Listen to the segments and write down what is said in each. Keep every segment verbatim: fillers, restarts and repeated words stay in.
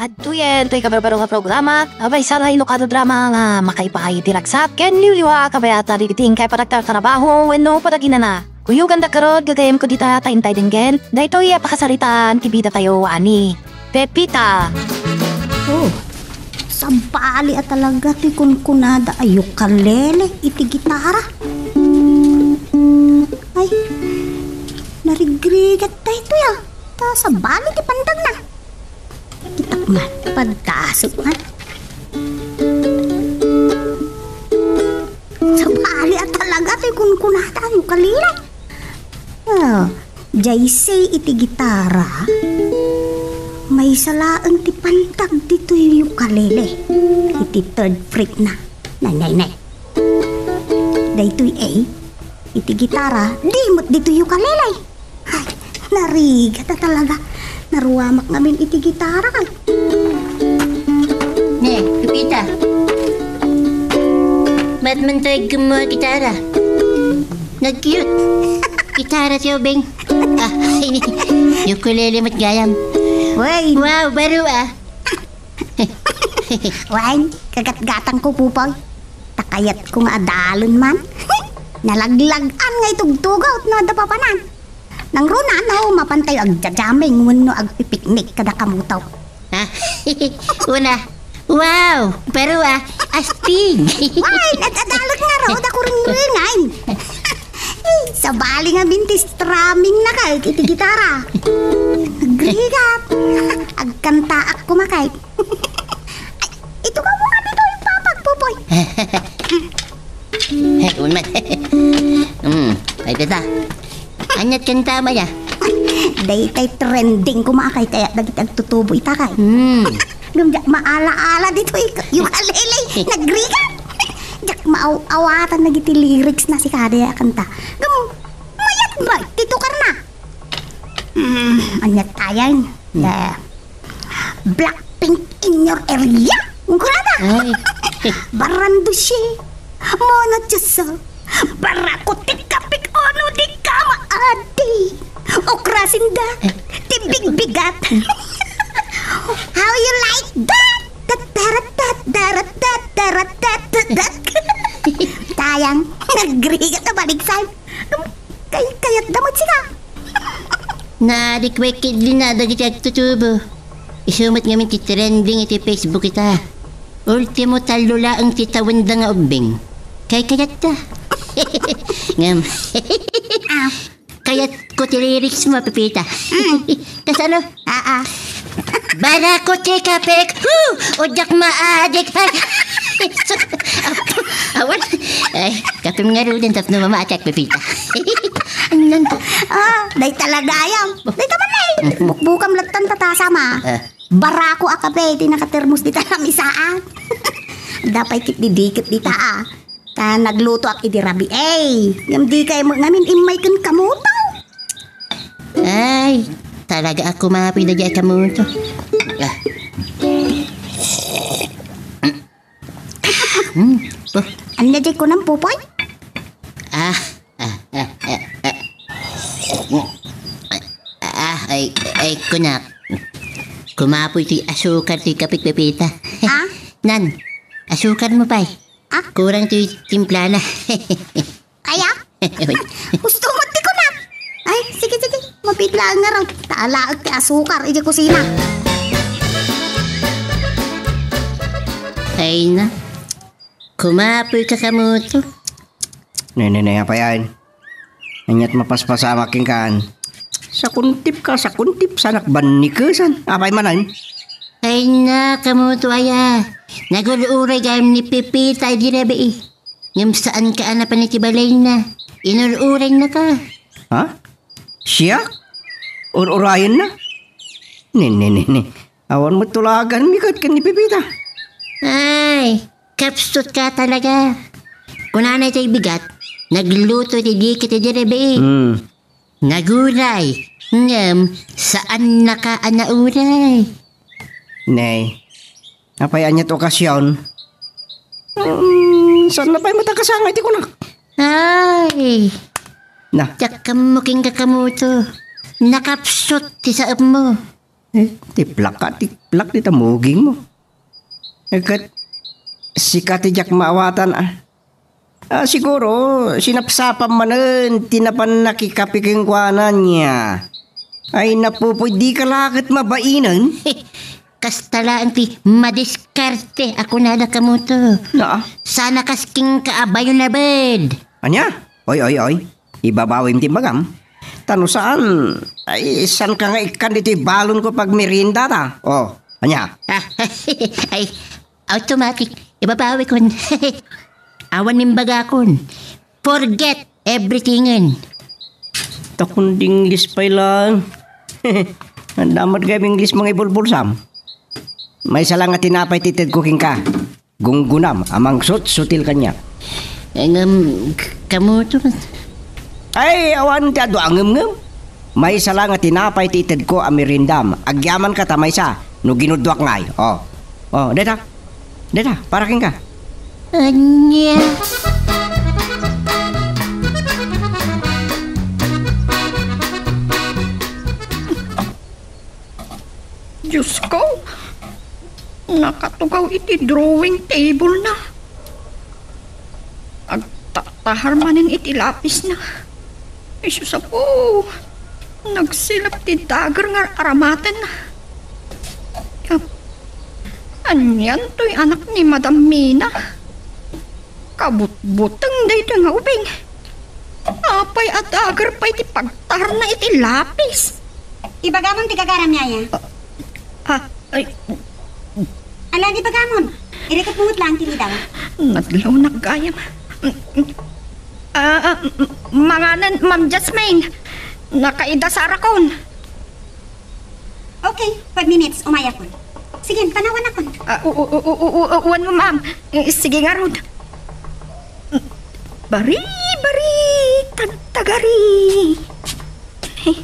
Adtoyen toy kabarbaro nga programa, a maysa nga inukado drama nga makaipaay iti ragsat ken liwliwa a kabayatan dagiti inkay panagtartarabaho wenno panaginana. Kuyoganda garud, gagayyemko dita ta intay denggen daytoy a pakasaritaan ti bidatayo a ni Pepita. Oh, sabali a talaga ti kunkunada a ukulele iti gitara. Ay, narigrigat daytoy, ah. Ta sabali ti pandagna. Kitak man, padasek man. Sabali a talaga ti kunkunada a ukulele. Ah, diay C iti gitara, maysa laeng ti pandag ditoy ukulele iti third fretna. Nay, nay, nay. Daytoy A iti gitara, D met ditoy ukulele. Ay, narigat a talaga. Naruamak ngamin iti gitara, ay. Ne, Pepita. Mayat man tayo gumawa gitara. Nag-cute. Gitara ti ubing. Ah, ini. Ukulele met gayam. Wen. Wow, baro, ah. Wen, kagatgatangko, Pupoy. Ta kayatko nga adalen man. Nalaglag-an nga itugtugaw no adda papanan. Nangruna, no, mapan tayo agja-jamming wenno agpipiknik kada kamuto. Ha? Una. Wow! Pero, ah, astig! Wen, ad-adalek ngarud a kuringringan. Eh, sabali ngamin ti strumming na kay iti gitara. Agrigat. Agkantaak kumakay. Ay, ito ka mo kami to, Papa, Pupoy. Hey, un man. Hmm, ay, tata. Anyat kanta, Maya? Daytay trending kumakay kaya dagiti agtutubo ita kay. Hmm. Ngem diak maala-ala ditoy ukulele, nagrigat. Diak maaw-awatan dagiti lyrics na si kada a kanta. Ngem mayat ba ti tukarna? Hmm, anyat tayan? Hmm. Da, Blackpink in your area? Ungkurada? Ay. Barandushi. Mono Chuso. Barakuti kapik ono di kama adi. Okrasinda. Ti bigbigat. How you like that? Tatarat, tatarat, tatarat, tatarat. Tayang, nagrigat na baliksay. Kay, kayat damot sika. Narikwek ket di na dagiti agtutubo. Isu met ngamin ti trending iti Facebook ita. Ultimo tallo laeng ti tawenda nga ubbing. Kaykayatta. Ngem. Ah. Kayatko ti lyrics mo, Pepita. Mm. Kasano? Aa. Barakuti kapik. Hu! Udiak maadik. Awan. Ay, kapim nga ruden tapno mamaatak, Pepita. Anyan. Ah, day talaga ayam. Day taman na eh. Bukbukam lattan tatasama. Ah. Barako a kape, ti nakatermos dita lamisaan. Dapay ket didikit dita, ah. Ta naglutoak idi rabii. Ngem dikay met ngamin immay ken kamoto. Ay, talaga a kumapoy dagiti kamoto. Ah. Hmm, oh. Ania diay kunam, Pupoy? Ah, ah, ah, ah, ah. Ah, ay, ay, kunak. Kumapoy ti asukar ti kape, Pepita. Ah? Nan, asukar mo pay. Ah? Kurang ti timplana. Kaya? Gusto mo ti kunak? Ay, sige, sige. Mapit lang nga raw. Talaag ti asukar, iti kusina. Ay na. Kumapoy ka kamoto. Ne, ne, ne, apay ayan? Aniat mapaspasamak kenkan. Sakuntip ka, sakuntip, sanak bannikesan. Apay manen? Ay na, kamoto aya. Nagur-uray gayam ni Pepita idi rabii. Ngem saan ka a napan iti balayna. Inur-uray na ka. Ha? Siak? Ur-urayen na? Ne, ne, ne, ne. Awan met tulagan mi ket ken ni Pepita. Ay, kapsut ka talaga. Kunana iti bigat, nagluto iti dikit idi rabii. Hmm. Naguray, ngem saan na ka a nauray. Nay, apay aniat okasion? Hmm, saan na pay met a kasangay ti kunak? Ay! Na. Diak ammo kenka kamoto. Nakapsut ti saepmo. Eh, tiplak ka, tiplak dita muging mo. Eh, ket sika ti diak maawatan, ah. Ah, siguro, sinapsapam manen ti napan nakikape kenkuana niya. Ay, napupuy, di ka la ket mabainen? Kasta laeng ti madiskarte a kunada, Kamuto. Naa? Sana kas kenka a bayonabed. Ania? Oy, oy, oy. Ibabawim ti imbagam. Ta no saan, ay, saan ka nga ikkan ditoy balon ko pagmerienda ta? Oh, ania? Ay, automatic. Ibabawikon. Awan imbagakon. Forget everything. Takon di English pay lang. Anda met gayam English mga ibulbulsam. Maysa lang nga tinapay ti itedko kenka. Gunggunam a mangsutsutil kaniak. Ngem, k-, Kamuto met. Ay, awan ti adu a ngem-ngem. Maysa la nga tinapay ti itedko a meriendam. Agyamanka ta maysa no ginudduak ngay. Oh. Oh, deta. Deta, para kenka. Ania? Diosko, nakatugaw iti drawing table-na. Agtaktahar manen iti lapisna. Isu, sapo, nagsilep ti dagger nga aramatenna. Anian toy anak ni Madam Mina? Kabutbuteng daytoy nga ubing. Apay a dagger pay ti pagtaharna iti lapis? Ibagamon ti gagaram, Yaya. Ah, ay. Ala, ibagamon. Irikot mo met lang ti lidaw. Nadlawnak gayam. Ah, ah, m-, manganen, Ma'am Jasmine. Nakaidasarakon. Okay, five minutes, umayakon. Sige, panawanakon. Ah, u-, u-, u-, u-, u-, uwan mo, ma'am. Eh, sige ngarud. Bari, bari, tagtagari. Ay.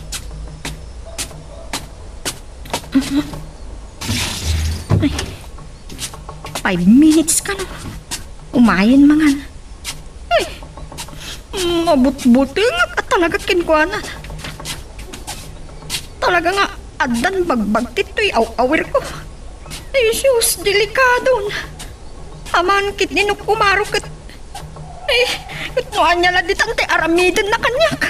Ay. Five minutes kano. Umayen mangan. Ay, mabutbutengak a talaga kenkuana. Talaga nga addan bagbagtit toy aw-awirko. Ay, sus, delikadon. Aman ket ni no umaro ket, ay, ket no ania la ditan ti aramidenna kaniak.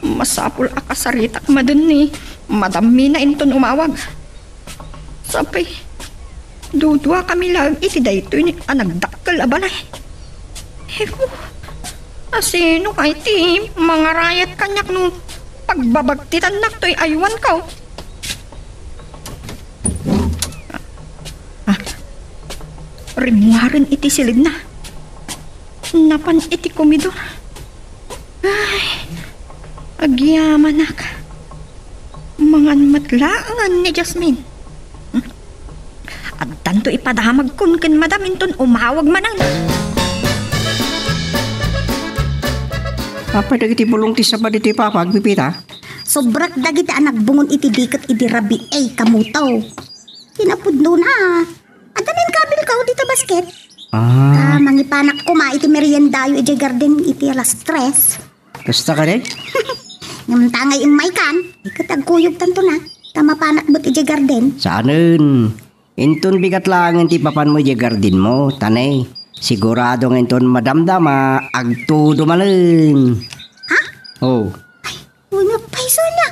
Masapul a kasaritak manen ni Madam Mina inton umawag. Sapay, duduakami laeng iti daytoy ni a nagdakkel a balay. Heku, asino kay ti mangarayat kaniak no pagbabagtitannak toy aywanko? Ah, rimmuaren iti silidna. Napan iti komidor. Ay, agyamanak. Mangan met laengen ni Jasmine. Addanto ipadamagkon ken madam inton umawag manen. Apay dagiti bulong ti saba ditoy, Papa, agpipita? Sobrak dagiti a nagbungon iti diket idi rabii, Kamuto. Kinapudnona, adda men kabilko dita basket. Ah. Ta mangipanak koma iti meriendayo idiay garden iti alas tres. Kasta kadi? Ngem ta ngay immaykan, iket agkuyogtanto na. Ta mapanak met idiay garden. Saanen. Inton bigat laengen ti ipapanmo idiay gardenmo, ta ne, sigurado nga inton madamdama, agtudo manen. Ha? Oh. Ay, wen nga payso ania?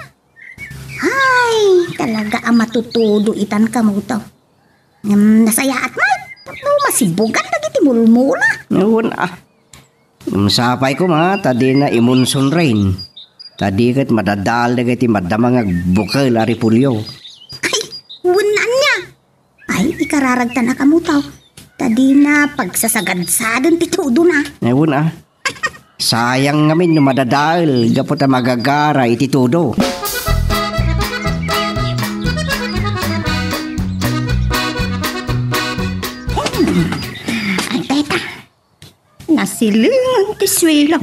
Ay, talaga a matutudo itan, Kamuto. Ngem nasayaat met, tapno masibugan dagiti mulmula. Wen, ah. Ngem sapay koma, ta dina i-monsoon rain. Ta di ket madadaal dagiti madama nga agbukel a repolyo. Ay, wen ania? Ay, ikararagtan a, Kamuto. Ta dina pagsasagadsaden ti tudona. Ay, wen, ah. Sayang ngamin no madadael gapu ta magagara iti tudo. Ay, teta. Nasilengen ti suelo.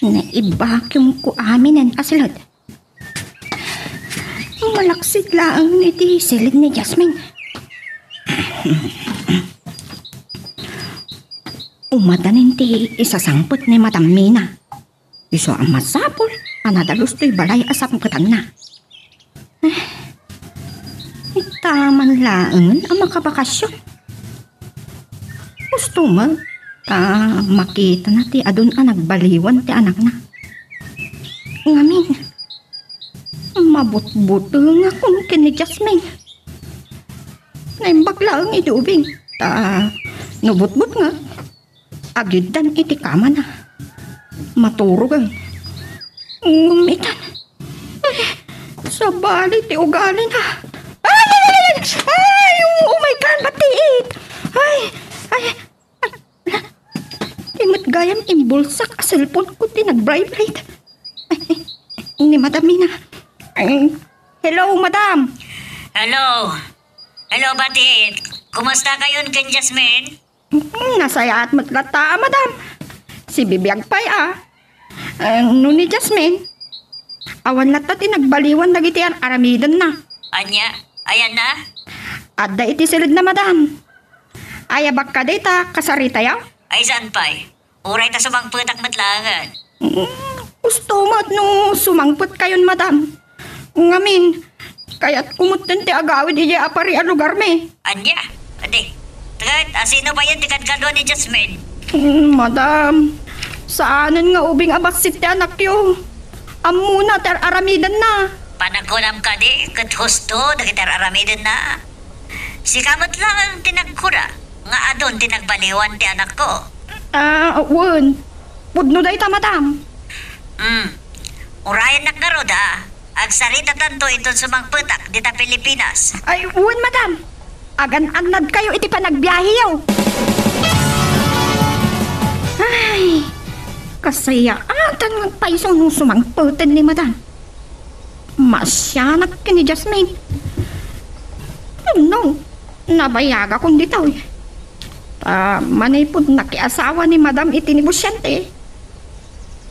Naibakiumko aminen a siled. Malaksid laeng iti siled ni Jasmine. Umadanin ti isasangpet ni Madam Mina. Isu a masapul a nadalus toy balay a sapketanna. Eh, ita man laengen a makabakasyon. Husto met ta makitana ti adun a nagbaliwan ti anakna. Ngamin, mabutbutengakon ken ni Jasmine. Naimbag laeng idi ubing ta no butbutngek, agiddan iti kamana. Maturogen. Ngem itan, ay, sabali ti ugalina. Ay, ay, ay, ay, ay, oh, oh my God, matiit. Ay, ay, ay, ay, ti met gayam imbulsak a cellphone ko ti nag-vibrate. Ay, ay, ni Madam Mina. Ay, hello, Madam. Hello. Hello, Batit. Kumusta kayon ken Jasmine? Hmm, nasayaat met latta, Madam. Sibibiag pay a. Ah, no ni Jasmine, awan latta ti nagbaliwan dagiti ar-aramidenna. Ania? Ayanna? Adda iti siledna, Madam. Ayabak kadi ta kasaritayo? Ay, saan pay? Uray ta sumangpetak met laengen. Mm, husto met no sumangpetkayon, Madam. Ngamin, kayatko metten ti agawid idiay apari a lugarmi. Ania? Adi, ket asino payen ti kadkadua ni Jasmine? Mm, Madam, saanen nga ubing a bassit ti anakyo. Ammona ti ar-aramidenna. Panagunam kadi ket husto dagiti ar-aramidenna. Sika met laeng ti nagkuna nga adun ti nagbaliwan ti anakko. Ah, wen. Pudno dayta, Madam. Hmm. Urayennak ngarud a agsaritatanto inton sumangpetak dita Pilipinas. Ay, wen, Madam. Agan-annadkayo iti panagbiaheyo. Ay, kasayaatan nga agpayso no sumangpeten ni Madam. Maasianak ken ni Jasmine. No, nabayagakon ditoy. Ta manipud nakiasawa ni Madam iti negosiante,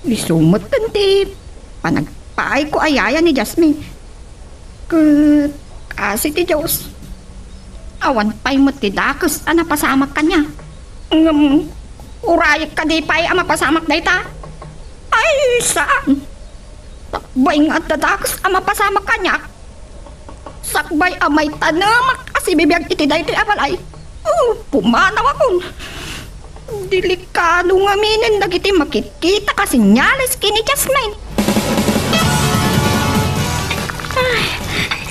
isu metten ti panagpaayko a yaya ni Jasmine. Ket, kaasi ti Dios, awan pay met ti dakes a napasamak kaniak. Ngem, urayek kadi pay a mapasamak dayta? Ay, saan! Sakbay nga adda dakes a mapasamak kaniak. Sakbay a maitanemak a sibibiag iti daytoy a balay. Oh, pumanawakon. Delikado ngaminen dagiti makitkita a senyales ken ni Jasmine. Ay,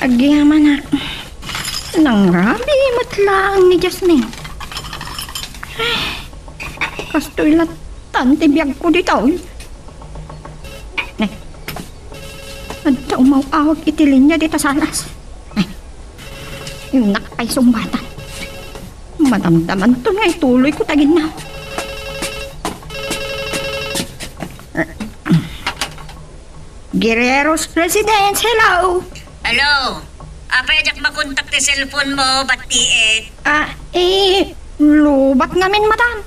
agyamanak. Nangrabi met laeng ni Jasmine. Ay, kastoy lattan ti biagko ditoy. Ay, adda umaw-awag iti linia dita salas. Ay, innak pay sungbatan. Madamdamanton nga ituloyko ta ginnaw. Guerrero's Residence, hello! Hello! Apay a diak makontak ti cellphone mo, Battiit? Ah, eh, lowbat ngamin, madam.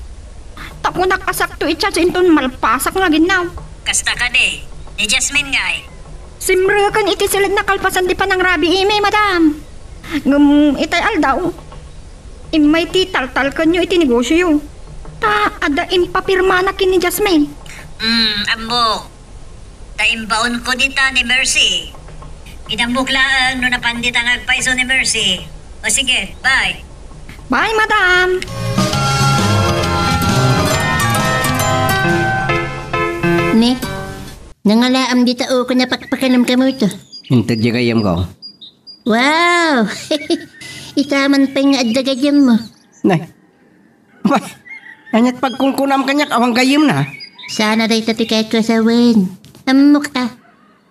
Ta kunak a sakto i-charge inton malpasak nga ginnaw. Kasta kadi, ni Jasmine ngay? Simreken iti siledna kalpasan ti panangrabiimi, madam. Ngem itay aldaw, immay ti taltalkenyo iti negosioyo. Ta adda impapirmana ken ni Jasmine. Hmm, ammok. Ta imbaonko dita ni Mercy. Inammok laeng no napan dita nga agpayso ni Mercy. O sige, bye. Bye, madam. Ne, nangalaam dita uko, napakpakanam kamo ito. Inted di gayyemko. Wow! Ita man pay nga adda gayyemmo. Nay, Aba, ania't pagkunkunam kaniak awan gayyemna? Saan a dayta ti kayatko a sawen. Ammok a,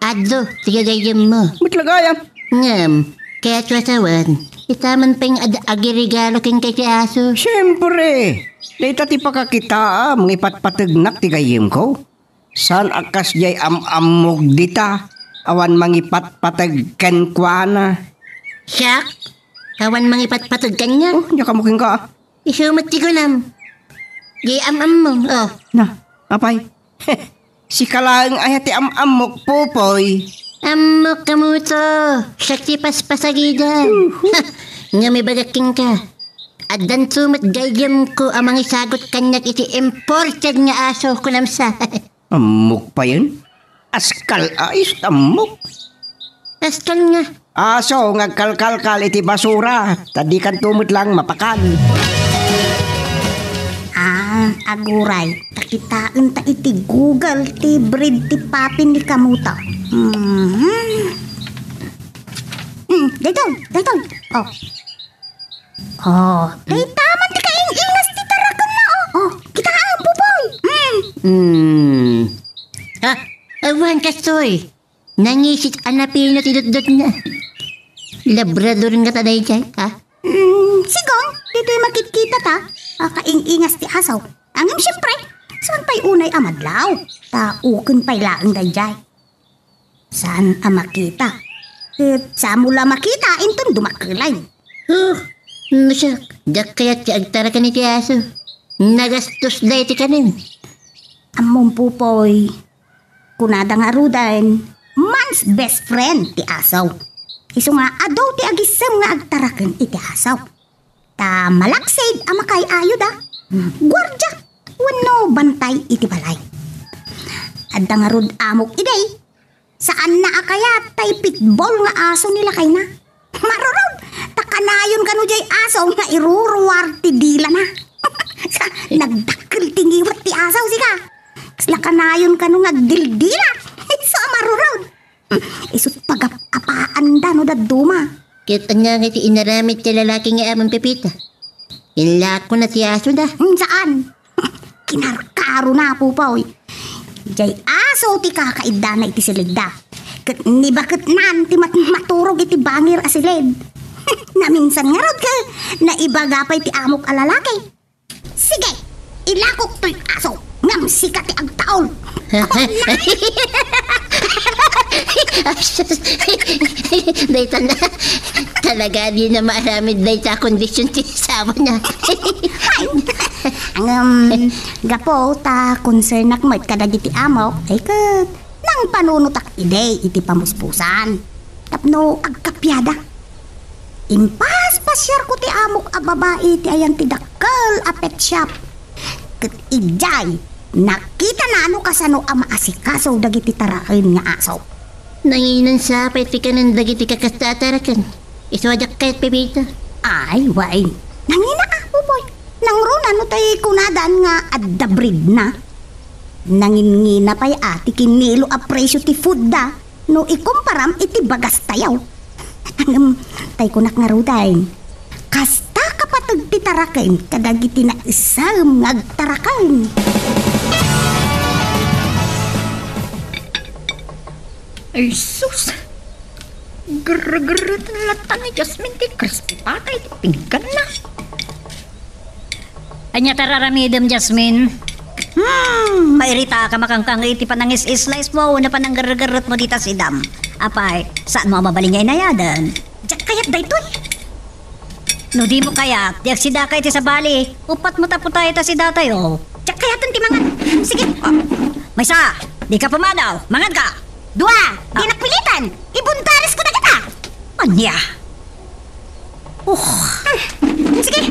adu ti gagayyemmo. Met la gayam. Ngem, kayatko a sawen, ita man pay nga ad-, agiregalo kenka iti aso. Siempre, dayta ti pakakitaam nga ipatpategnak ti gayyemko. Saan a kasdiay am-ammok dita, awan mangipatpateg kenkuana. Siak? Awan mangipatpateg kaniak? Oh, diak ammo kenka, ah. Isu met ti kunam. Di am-ammom, oh. Na, apay? Sika laeng aya ti am-ammok, Popoy. Ammok kamo to. Siak ti paspasagida. Uhu. Ha, ngem ibagak kenka. Addanto met gayyemko a mangisagut kaniak iti imported nga aso, kunam sa. Ammok payen? Askal a istammok. Askal nga. Aso nga agkalkalkal iti basura, ta dikanto met lang mapakan. Ah, aguray, ta kitaenta iti Google ti breed ti papi ni Kamuto. Mhm. Hmm, daytoy, daytoy. Oh. Oh, dayta man ti kaing-ingas ti tarakenna, oh. Oh, kita nga, Pupoy. Hmm. Hmm. Ha? Awan kastoy. Nangisit a napino ti dutdutna. Labrador nga ta daydiay, ha? Hmm, sigom, ditoy makitkita ta. Ah, kaing-ingas ti aso. Ngem siempre, saan pay unay a madlaw? Ta uken pay laeng daydiay. Saan a makita? Ket saan mo la makita, inton dumakelay. Oh, no siak, diak kayat ti agtaraken iti aso. Nagastos daytoy kanen. Ammom, Pupoy, kunada ngaruden, man's best friend ti aso. Isu nga adu ti agissem nga agtaraken iti aso. Ta malaksid a makaay-ayo da, guardia, wenno bantay iti balay. Adda ngarud amok idi, saanna a kayat tay pitbull nga aso ni lakayna. Marurod, ta kanayon kano jay aso nga iruruar ti dilana. Nagdakkel ti ngiwat ti aso, sika. Kasla kanayon kano nga agdildila. Isu a marurod. Isut pagap-apaanda no dadduma. Ket ania nga ti inaramid ti lalaki nga amon Pepita? Inlakona ti asoda. Hmm, saan? Kinarkarona, Pupoy. Jay aso ti kakaiddana iti siledda. Ket nibaketnan ti mat-, maturog iti bangir a siled. Naminsan ngarud ket naibaga pay ti amok a lalaki. Sige, ilakok toy aso, ngem sika ti agtaol. Dayta na, talaga di na maaramid dayta kondisyon ti asawana. Ay, ngem, gapu ta konsernak met kadagiti amok, ay ket, nangpanunotak idi iti pamuspusan. Tapno agkapiada. Impaspasiarko ti amok a babai ti ayan ti dakkel a pet shop. Ket idiay, nakitanano kasano a maasikaso dagiti taraken nga aso. Nanginan sa pay ti kanen dagiti kakasta a taraken. Isu a diak kayat, Pepita. Ay, wen. Nangina, Pupoy. Nangruna no tay kunadan nga adda breedna. Nangingina pay a ti kinilo a presyo ti foodda no ikumparam iti bagastayo. Ngem, tay kunak ngaruden, kasta kapateg ti taraken kadagiti naisem nga agtaraken. Ay, sus! Gergereten latta ni Jasmine ti crispy pata iti pingganna. Ania ti ar-aramidem, Jasmine? Hmm, mairita ka makangkang iti panangis-slice mo wenno pananggergerret mo dita sidam. Apay, saan mo a mabalin nga inayaden? Diak kayat daytoy. No di mo kayat, di agsidaka iti sabali. Uppat mo tapo tayo ta si datayo. Diak kayaten ti mangan. Sige. Ah, maysa, di ka pumanaw. Mangan ka. Dua, di Ah. nakpilitan. Ibuntares ko na kita. Ania? Oh. Sige.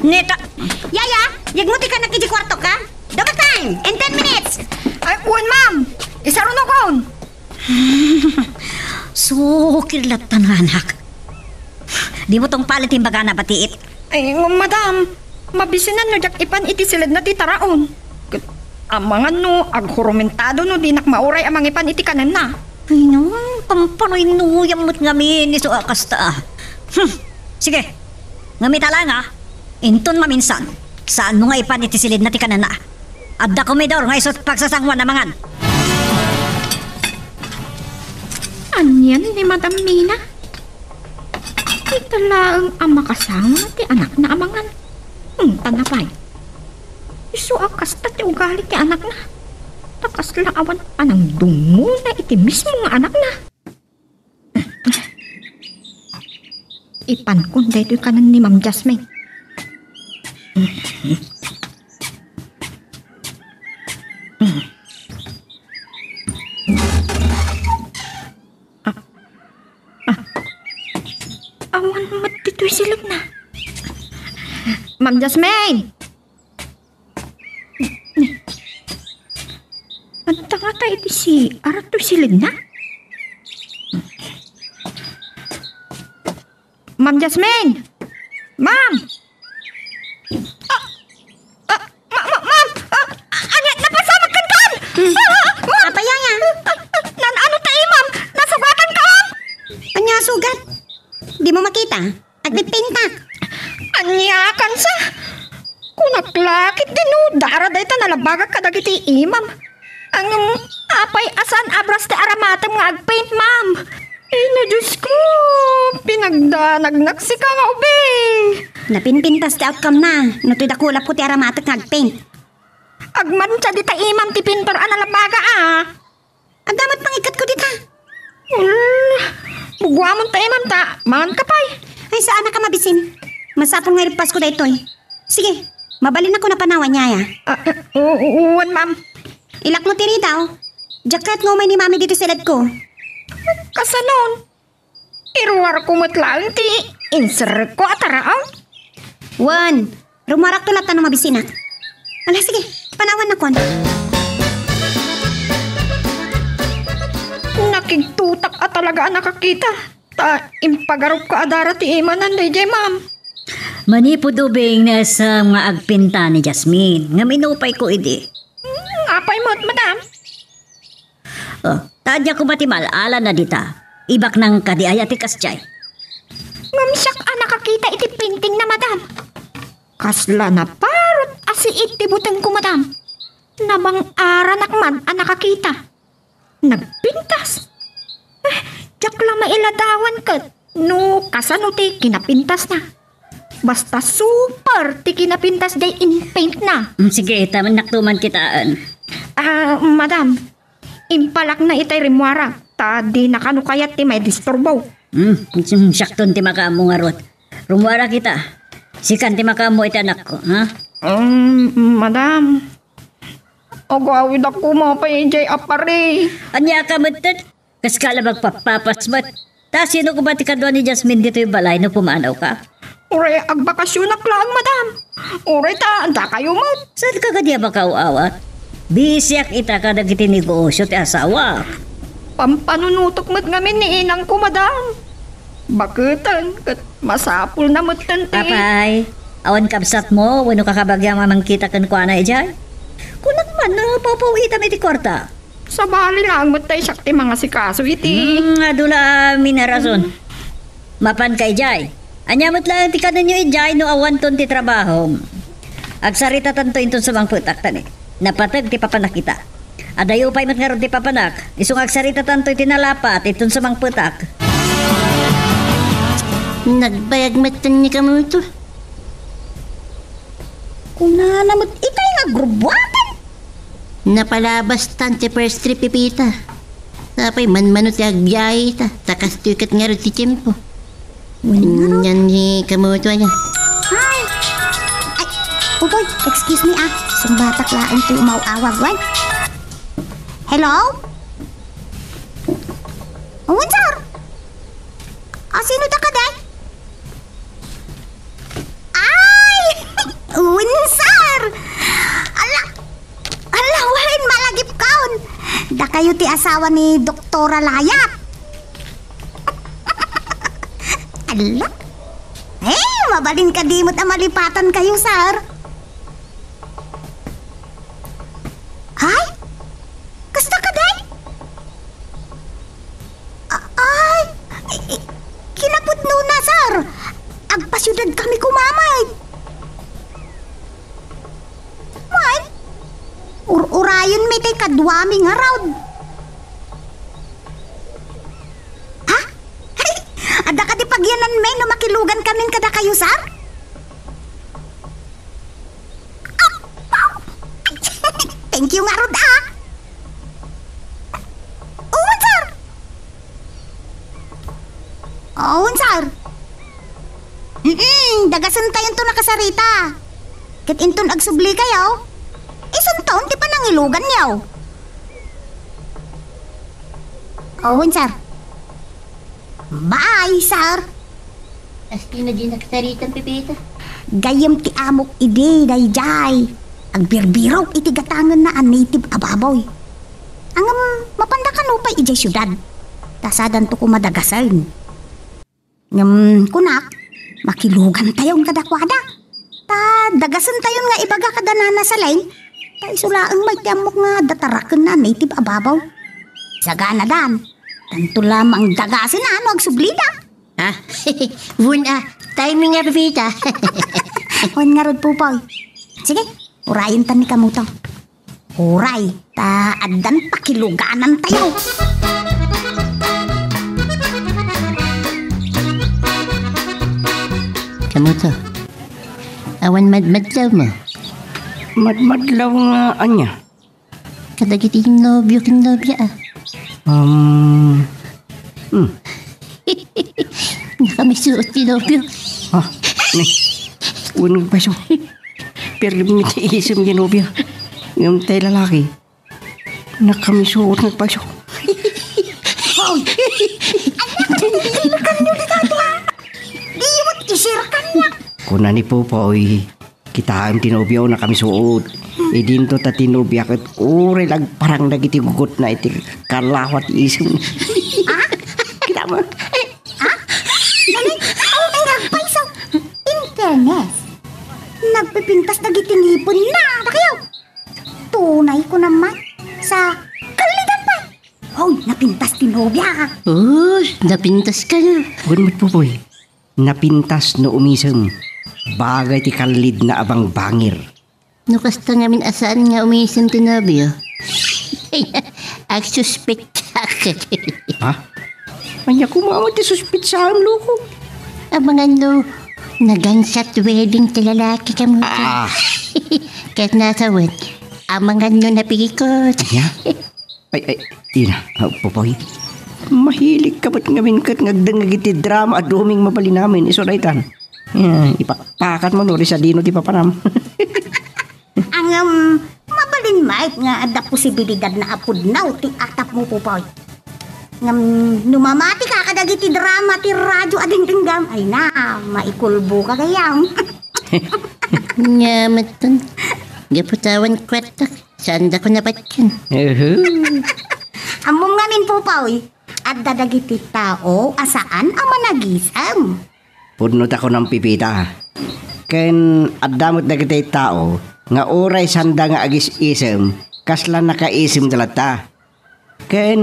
Neta. Yaya, yagmo ti kanak iti kuarto ka? Double time in ten minutes. Ay, wen, ma'am. Isarunokon. Sukir latta nga anak. Di mo tungpalen ti imbagana, batiit. Ay, madam, mabisinan no diak ipan iti siledna ti taraon. Ket amangan no aghurumentado no dinak mauray a mangipan iti kanenna. Ay, no, pampanoy no, yan met ngamin, isu a kasta. Hmm, sige. Ngem ita lang, ah. Inton maminsan, saan mo nga ipan iti siledna ti kanenna. Adda komedor nga isu ti pagsasangoan a mangan. Anian ni Madam Mina? Ita laeng a makasango ti anakna a mangan. Unta na pay. Isu a kasta ti ugali ti anakna. Ta kasla awan a nangdungngona iti mismo nga anakna. Ipankon daytoy kanen ni Ma'am Jasmine. Ah, ah, awan met ditoy siledna. Ma'am Jasmine! Anta nga Ay, di si, arat to si Linda? Ma'am Jasmine! Ma'am! Ah! Ah! Ma-, ma-, ma'am! Ah! Ah! Ania, napasamak ka kan? Hmm. Ah! Ah! Ma'am! Apay aya? Ah! Ah! Nan-, ano ta, eh, ma'am? Nasugatan ka, ma'am? Ania sugat? Di mo makita? Agpipintak. Ania kansa? Kunak la ket dino, dara dayta nalabagak kadagiti imam. Ngem, apay a saan a brush ti aramatem nga agpaint, ma'am? Ay, no, Diyos ko, pinagdanagnak sika nga ubing. Napinpintas ti outcome na, no toy dakulapko ti aramatek nga agpaint. Agmantsa dita imam ti pintor a nalabaga, a. Adda met pangikkat ko dita. Hmm, buguamon ta imam ta, mangan ka pay. Ay, saan a ka mabisin. Masapul nga irippasko daytoy. Sige, mabalinakon a panawan, yaya. Ah, ah, u-, u-, uwan, ma'am. Ilakmo ti ridaw. Diak kayat nga umay ni mami ditoy sa edko. Kasanon? Iruarko met laeng ti inserrekko a taraon. Wen, rumuarakto latta no mabisinak. Ala, sige, panawannakon. Nakigtutak a talaga a nakakita. Ta impagarupko a dara ti imanan daydiay, ma'am. Manipud ubing, naisem nga agpinta ni Jasmine. Ngem inupayko idi. Hmm, apay met, madam? Oh, ta ania koma ti mal-alanna dita? Ibaknang kadi aya ti kasdiay? Ngem siak a nakakita iti paintingna, madam. Kasla naparut a siit ti butengko, madam. Nabang-aranak man a nakakita. Nagpintas. Eh, diak la mailadawan ket no kasano ti kinapintasna. Basta super ti kinapintas jay inpaintna. Mm, sige, ta naktuman kitaen. Ah, madam, impalakna itay rimmuarak, ta dina kano kayat ti maidisturbo. Hmm, siakton ti makaammo ngarud. Rumuara kita. Sikan ti makaammo iti anakko, ha? Um, madam, agawidak koma pay idiay a pari. Ania ka met? Kaska la magpapapas met. Ta sino koma ti kadua ni Jasmine ditoy balay no pumanaw ka? Uray agbakasionak laeng, madam. Uray ta dakayo met. Saan ka kadi a makaaw-awat? Bisiak ita kadagiti negosyo ti asawak. Pampanunotok met ngamin ni inangko, madam. Baketen ket masapulna metten ti... Apay, awan kabsatmo wenno kakabagiam a mangkita kenkuana idiay? Kunak man no paw-paw-itam iti kuarta. Sabali laeng met tay siak ti mangasikaso iti... Hmm, adu la amin a rason. Mapanka idiay. Ania met laeng ti kanenyo idiay no awanton ti trabahom? Agsaritatanto inton sumangpetak, ta ni, napateg ti papanak ita. Adayo pay met ngarud ti papanak, isu nga agsaritatanto iti nalapat inton sumangpetak. Nagbayag metten ni Kamuto. Kunana met itay nga agrubuatan. Napalabastan ti first trip, Pepita. Apay, manmano ti agbiyahe ita, ta kastoy ket ngarud ti tiempo. Wen ngarud. Ania ni Kamuto aya. Hi! Ay, uboy, excuse me, ah. Sungbatak laeng ti umaw-awag, wen. Hello? Wen, sir. Ah, sino ta kadi? Ay! Wen, sir! Ala! Ala, wen, malagipkon! Dakayo ti asawa ni Doktora Layat. Ala? Eh, mabalin kadi met a malipatankayo, sir. Ay? Kasta kadi? A-, ay, i-, i-, kinapudnona, sir. Agpasiudad kami koma met. Wen, ur-urayenmi tay kaduami ngarud. Ha? Ay, adda kadi pagiyananmi no makilugan kamin kadakayo, sir? Thank you ngarud, ah. Wen, sir. Wen, sir. Mm, dagasentayo nakasarita. Ket inton agsublikayo, isunton ti panangiluganyo. Wen, sir. Bye, sir. Asino di nagsarita, Pepita? Gayyem ti amok idi daydiay. Agbirbirok iti gatangenna a native a baboy. Ngem Anda kano pay idiay siudad? Ta sadanto koma dagasen. Ngem kunak, makilugantayon kadakuada. Ta dagasentayon nga ibaga kada Nana Saleng, ta isu laeng met ti ammok nga adda tarakenna a native a babaw. Saganadan, tanto la mangdagasen a no agsublida. Ha? Wen a, timing a, Pepita. Wen ngarud, Pupoy. Sige, urayen ta ni Kamuto. Uray, ta addan pakiluganantayo. Kamuto, awan madmadlaw mo? Madmadlaw nga ania? Kadagiti nobio ken nobia, a. Um, hmm. Nakamisuot ti nobio. Ah, ne. Wen nagpayso. Pirmi ti isem ti nobia. Ngem tay lalaki, nakamisuot nagpayso. Hoy! Anak, ilikan nyo ni Tata! Di mo isirkan niya! Kuna ni Popoy, kitaem ti nobio, nakamisuot. Idinto ta ti nobia ket uray la agparang dagiti gugotna iti kalawa ti isem. Ah? Kita mo? Ah? Nani? Aw, ay, nagpayso! In fairness, nagpipintas dagiti ngipenna, dakayo! Tunay ko naman, sa kallidan pa! Hoy, napintas ti nobia! Oh, napintas ka na. Wen met, Popoy. Napintas no umisem. Bagay ti kallidna a bangbangir. No kasta ngamin a saan nga umisem ti nobio, agsuspetsak. Ha? Ania koma met ti suspetsaem, loko? Amangan no nagansat wedding ti lalaki, Kamuto. Ah. Ket nasawen, amangan no napikot. Ania? Ay, ay, ina, ah, Popoy. Mahilig ka met ngamin ket ngagdengngeg iti drama a duming mabalin amin, isu daytan. Eh, ipakpakat mo, no, uri sadino ti papanam. Ngem, mabalin met nga adda posibilidad na a pudno ti atap mo, Popoy. Ngem, no mamati ka kadagiti drama ti radio a dengdenggam, ay na, maikulbo ka gayam. Nga met ton. Gapu ta awan kwarta. Saan da ko napatkan? Uhu. Ammom ngamin, Popoy, adda dagiti tao a saan a managisem. Pudno ta kunam, Pepita. Ken adda met dagiti tao nga uray saanda nga agis-isem, kasla nakaisemda latta. Ken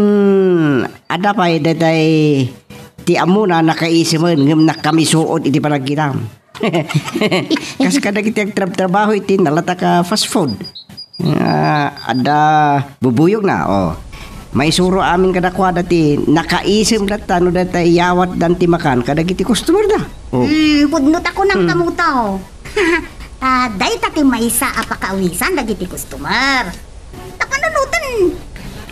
adda pay daytay ti ammona nakaisemen ngem nakamisuot iti panagkitam. Kas kadagiti agtrabtrabaho iti nalatak a fast food. Ah, adda bubuyogna, oh. Maisuro amin kadakuada ti nakaisem latta no daytay yawatdan ti makan kadagiti customer da. Oh. Hmm, pudno ta kunam, hmm, Kamuto. Ah, dayta ti maysa a pakaawisan dagiti customer. Ta panunoten,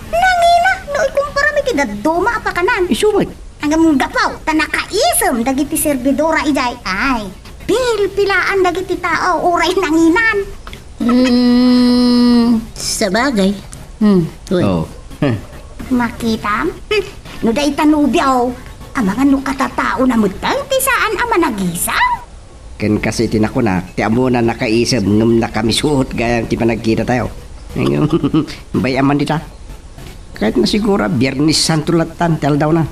nangina no ikumparam iti dadduma a pakanan. Isu met. Ngem gapu ta nakaisem dagiti servidora idiay, ay, pilpilaan dagiti tao uray nanginan. Hmm, sabagay. Hmm, uy. Oh. Makitam? Hmm, no dayta nobio, amangan no katataona metten ti saan a managisem? Ken kas iti nakunak, ti ammona nakaisem ngem nakamisuot gayam ti panagkitatayo. Ngem, bay-am man dita. Ket nasigura, Biernes Santo lattan ti aldawna.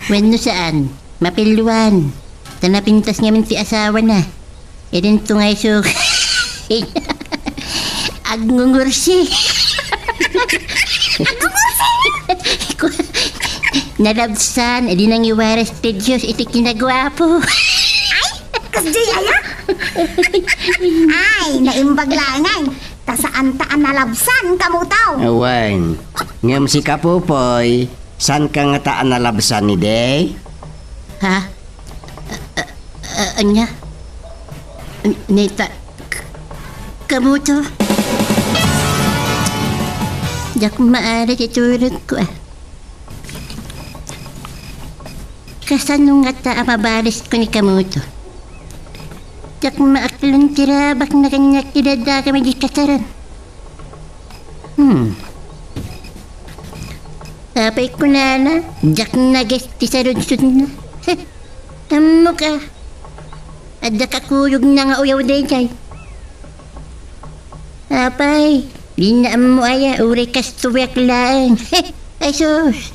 Wenno saan, mapilluan. Ta napintas ngamin ti asawana. Idinto nga isu. Agngungursi. Agngungursi? Nalabsan, idi nangiwaras ti Dios iti kinaguapo. Ay, kasdiay aya? Ay, naimbag laeng ay. Ta saanta a nalabsan, Kamuto. Awan. Ngem sika, Popoy, saanka ngata a nalabsan idi? Ha? A-, a-, a-, ania? N-, neta, k-, Kamuto? Diak maaram ti tulogko, a. Kasano ngata a mabalisko ni Kamuto? Diak maaklon ti rabakna kaniak ti daddagam idi kasaran. Hmm. Apay kunana, diak nages ti saludsodna. Heh, ammok a. Adda kakuyogna nga uyaw daydiay. Apay, Dinna ammo aya, uray kastoyak laeng. Ay sus,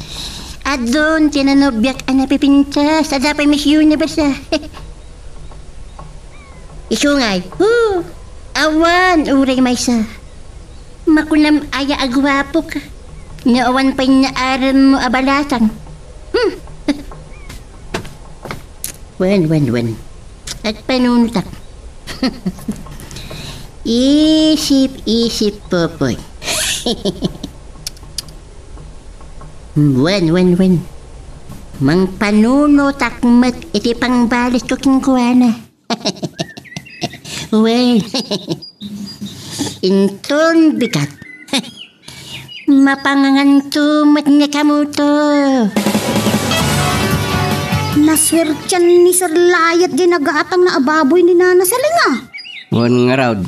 adun ti nanobiak a napipintas, adda pay Miss Universe, a. Isu ngay, hu, awan uray maysa. Makunam aya a guapoka. No awan pay naarammo a balasang. Hmm. Wen, wen, wen. Agpanunotak. Isip-isip, Popoy. Wen, wen, wen. Mangpanunotak met iti pangbales ko kenkuana. Wen. Inton bigat. Mapanganganto met ni kamuto. Nasuertian ni Sir Layat diay nagatangna a baboy ni Nana Saleng, a. Wen ngarud,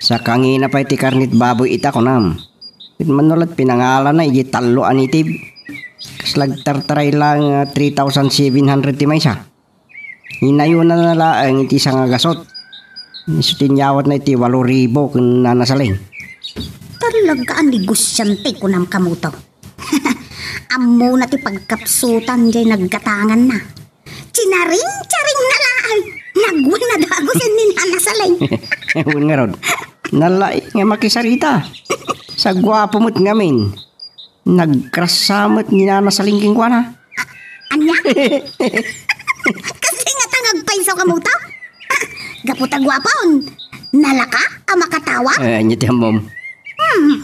sakangina pay ti karnit baboy ita, kunam. Ket mano la't pinangalana idiay tallo a native. Kasla agtartaray laeng nga three thousand seven hundred ti maysa. Inayonana laeng iti sangagasut. Isu ti inyawatna iti walo ribu ken Nana Saleng. Talaga a negosiante, kunam kamuto. Ammona ti pagkapsutan diay naggatanganna. Chinaring-charingna laeng. Nagwen a dagusen ni Nana Saleng. Wen ngarud, nalaing nga makisarita. Saguapo met ngamin. Nagkrasa met ni Nana Saleng kenkuana. Ania? Kasdi ngata nga agpayso kamuto? Gapu ta guapon, nalaka a makatawa? Eh, ania ti ammom? Hmm.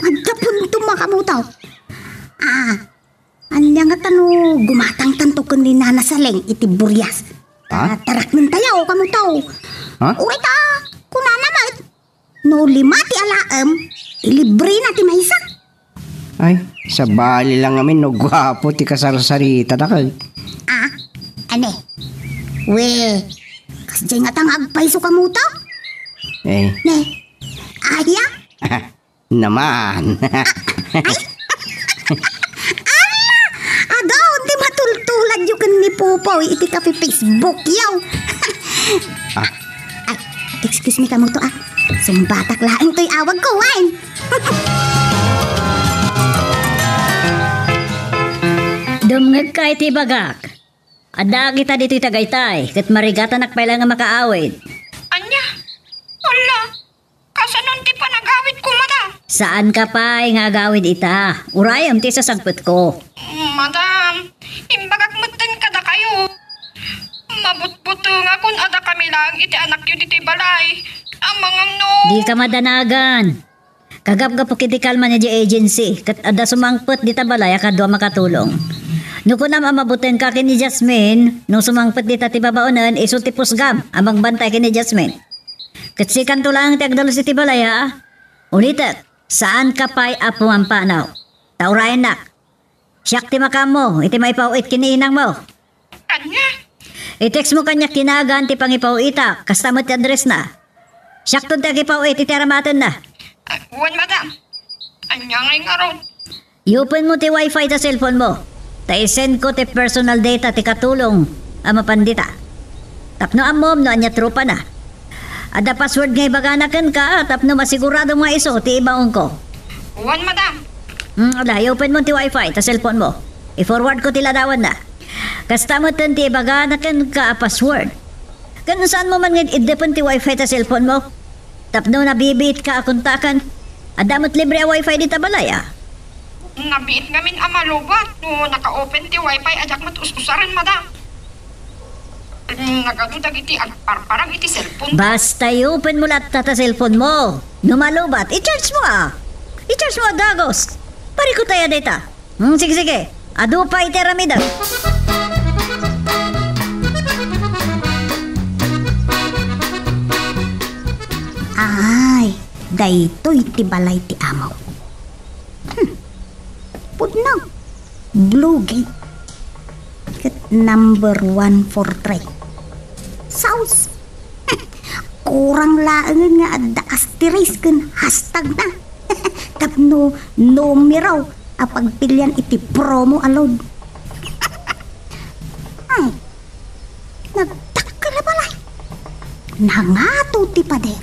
Adda puntom a kamuto. Ah, ania ngata no gumatangtanto ken ni Nana Saleng iti burias? Ha? Ah, taraknentayo kamuto. Ha? Uray ta, kunana met, no lima ti alaem, ilibrena ti maysa. Ay, sabali la ngamin no guapo ti kasarsaritana, ket. Ah, ania? We, kasdiay ngata nga agpayso kamuto? Eh. Ne, aya? Naman. Ay! Ala! Adun ti matultuladyo ken ni Popoy iti kapi-Facebookyo. Ah. Ay, excuse me kamuto, a. Sumbatak laeng toy awagko, wen. Dumngegka iti ibagak. Adda kita ditoy Tagaytay, ket marigatanak pay la nga makaawid. Ania? Ala, kasanon ti panagawidko, madam? Saanka pay nga agawid ita. Urayem ti sasagpetko. Madam, imbagak metten kadakayo. Mabutbutengakon a dakami laeng iti anakyo ditoy balay. Amangan no. Dika madanagan. Kagapgapu iti kalman idiay agency, ket adda sumangpet dita balay a kadua makatulong. No kunam a mabutengka ken ni Jasmine, no sumangpet dita ti babaonen, isu ti pusgam a magbantay ken ni Jasmine. Ket sikanto laeng ti agdalus iti balay, a? Ulitek, saanka pay a pumampanaw. Ta urayennak. Siak ti makaammo iti maipaw-it ken ni inangmo. Ania? I-text mo kaniak kinagan ti pangipaw-itak, kasta met ti addressna. Siakton ti agipaw-it iti aramatenna. Ah, wen, madam. Ania ngay ngarud? I-open mo ti wifi ta cellphone mo. Ta i-send ko ti personal data ti katulong a mapan dita. Tapno ammom no ania ti rupana. Adda password nga ibagana kenka tapno masiguradom nga isu ti ibaonko. Wen, madam. Hmm, ala, i-open mo ti wifi ta cellphone mo. I-forward ko ti ladawanna. Kasta metten ti ibagana kenka a password. Ken saanmo man nga iddepen ti wifi ta cellphone mo? Tapno nabibiitka a kontaken. Adda met libre a wifi dita balay, a. Nabiit ngamin a malubat no naka-open ti wifi a diak met us-usaren, madam. Mm, nagadu dagiti agparparang iti cellphone. Basta i-open mo latta ta cellphone mo. No malubat, i-charge mo, a. I-charge mo a dagus. Parikut aya dayta. Hmm, sige, sige. Adu pay ti aramidem. Ay, daytoy ti balay ti amo. Hmm. Pudno. Blue Gate. Ket number one four three. Saus. Kurang laengen nga adda asterisk ken hashtag na. Tapno numero a pagpilian iti promo a load. Ay, nagdakkel a balay. Nangato ti pader.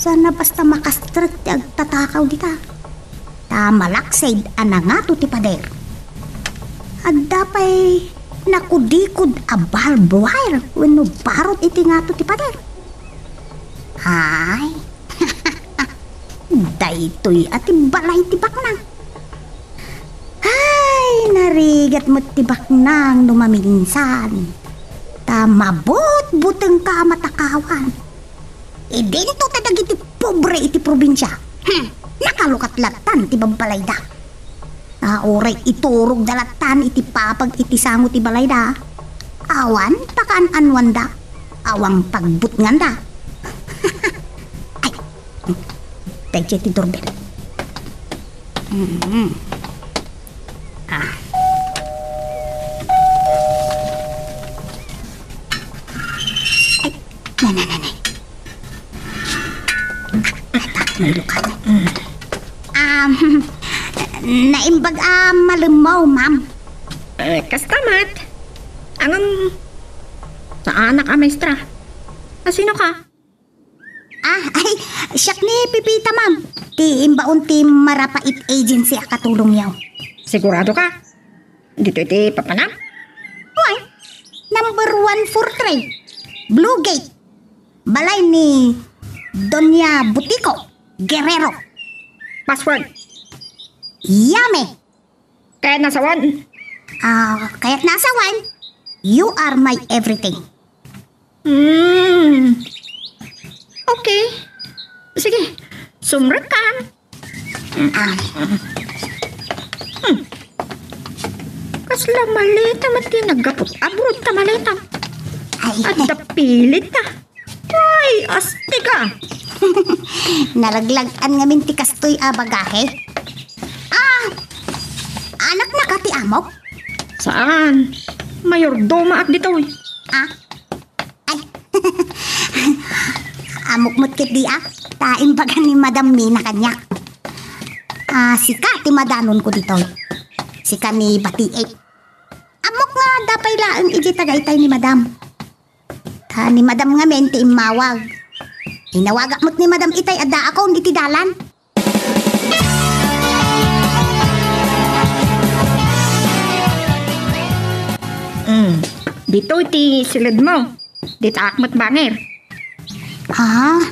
Sana basta makastrek ti agtatakaw dita. Ta malaksid a nangato ti pader. Adda pay nakudikod a barbed wire wenno barot iti ngato ti pader. Ay, daytoy a ti balay ti baknang. Ay, narigat met ti baknang no maminsan. Ta mabutbutengka a matakawan. Idinto ta dagiti pobre iti probinsia. Hmm, nakalukat lattan ti babbalayda. A, uray iturogda lattan iti papag iti sango ti balayda. Awan pakaan-anuanda. Awan pagbutnganda. Ay, daydiay ti doorbell. Mm. Ah. Ay, na, na, na, na. Ay, tak, may lukat. Um, naimbag a malemmaw, ma'am. Eh, kasta met. Ngem, naanak a maestra. A, sino ka? Ah, ay, siak ni Pepita, ma'am. Ti imbaon ti Marapait Agency a katulongyo. Sigurado ka? Ditoy ti papanam? Wen, number one four three, Blue Gate. Balay ni Doña Butiko Guerrero. Password? Yame. Kayat a sawen? Ah, kayat a sawen, you are my everything. Hmm. Okay. Sige, sumrekka. Ah. Hmm. Kasla maleta met ti naggapu abroad ta maleta. Ay. Adda pilit ta. Ay, astika. Nalaglag-an ngamin ti kastoy a bagahe. Ah, anaknaka ti amok? Saan? Mayordomaak ditoy. Ah? Ay. Amok met ketdi a. Ta imbaga ni Madam Mina kaniak. Ah, sika ti madanonko ditoy. Sika ni Batiit. Ammok nga adda pay laeng idiay tagaytay ni Madam. Ta ni Madam ngamin ti immawag. Inawagak met ni Madam itay a daakon iti dalan. Mm. Ditoy ti silidmo. Ditaak met bangir. Ah?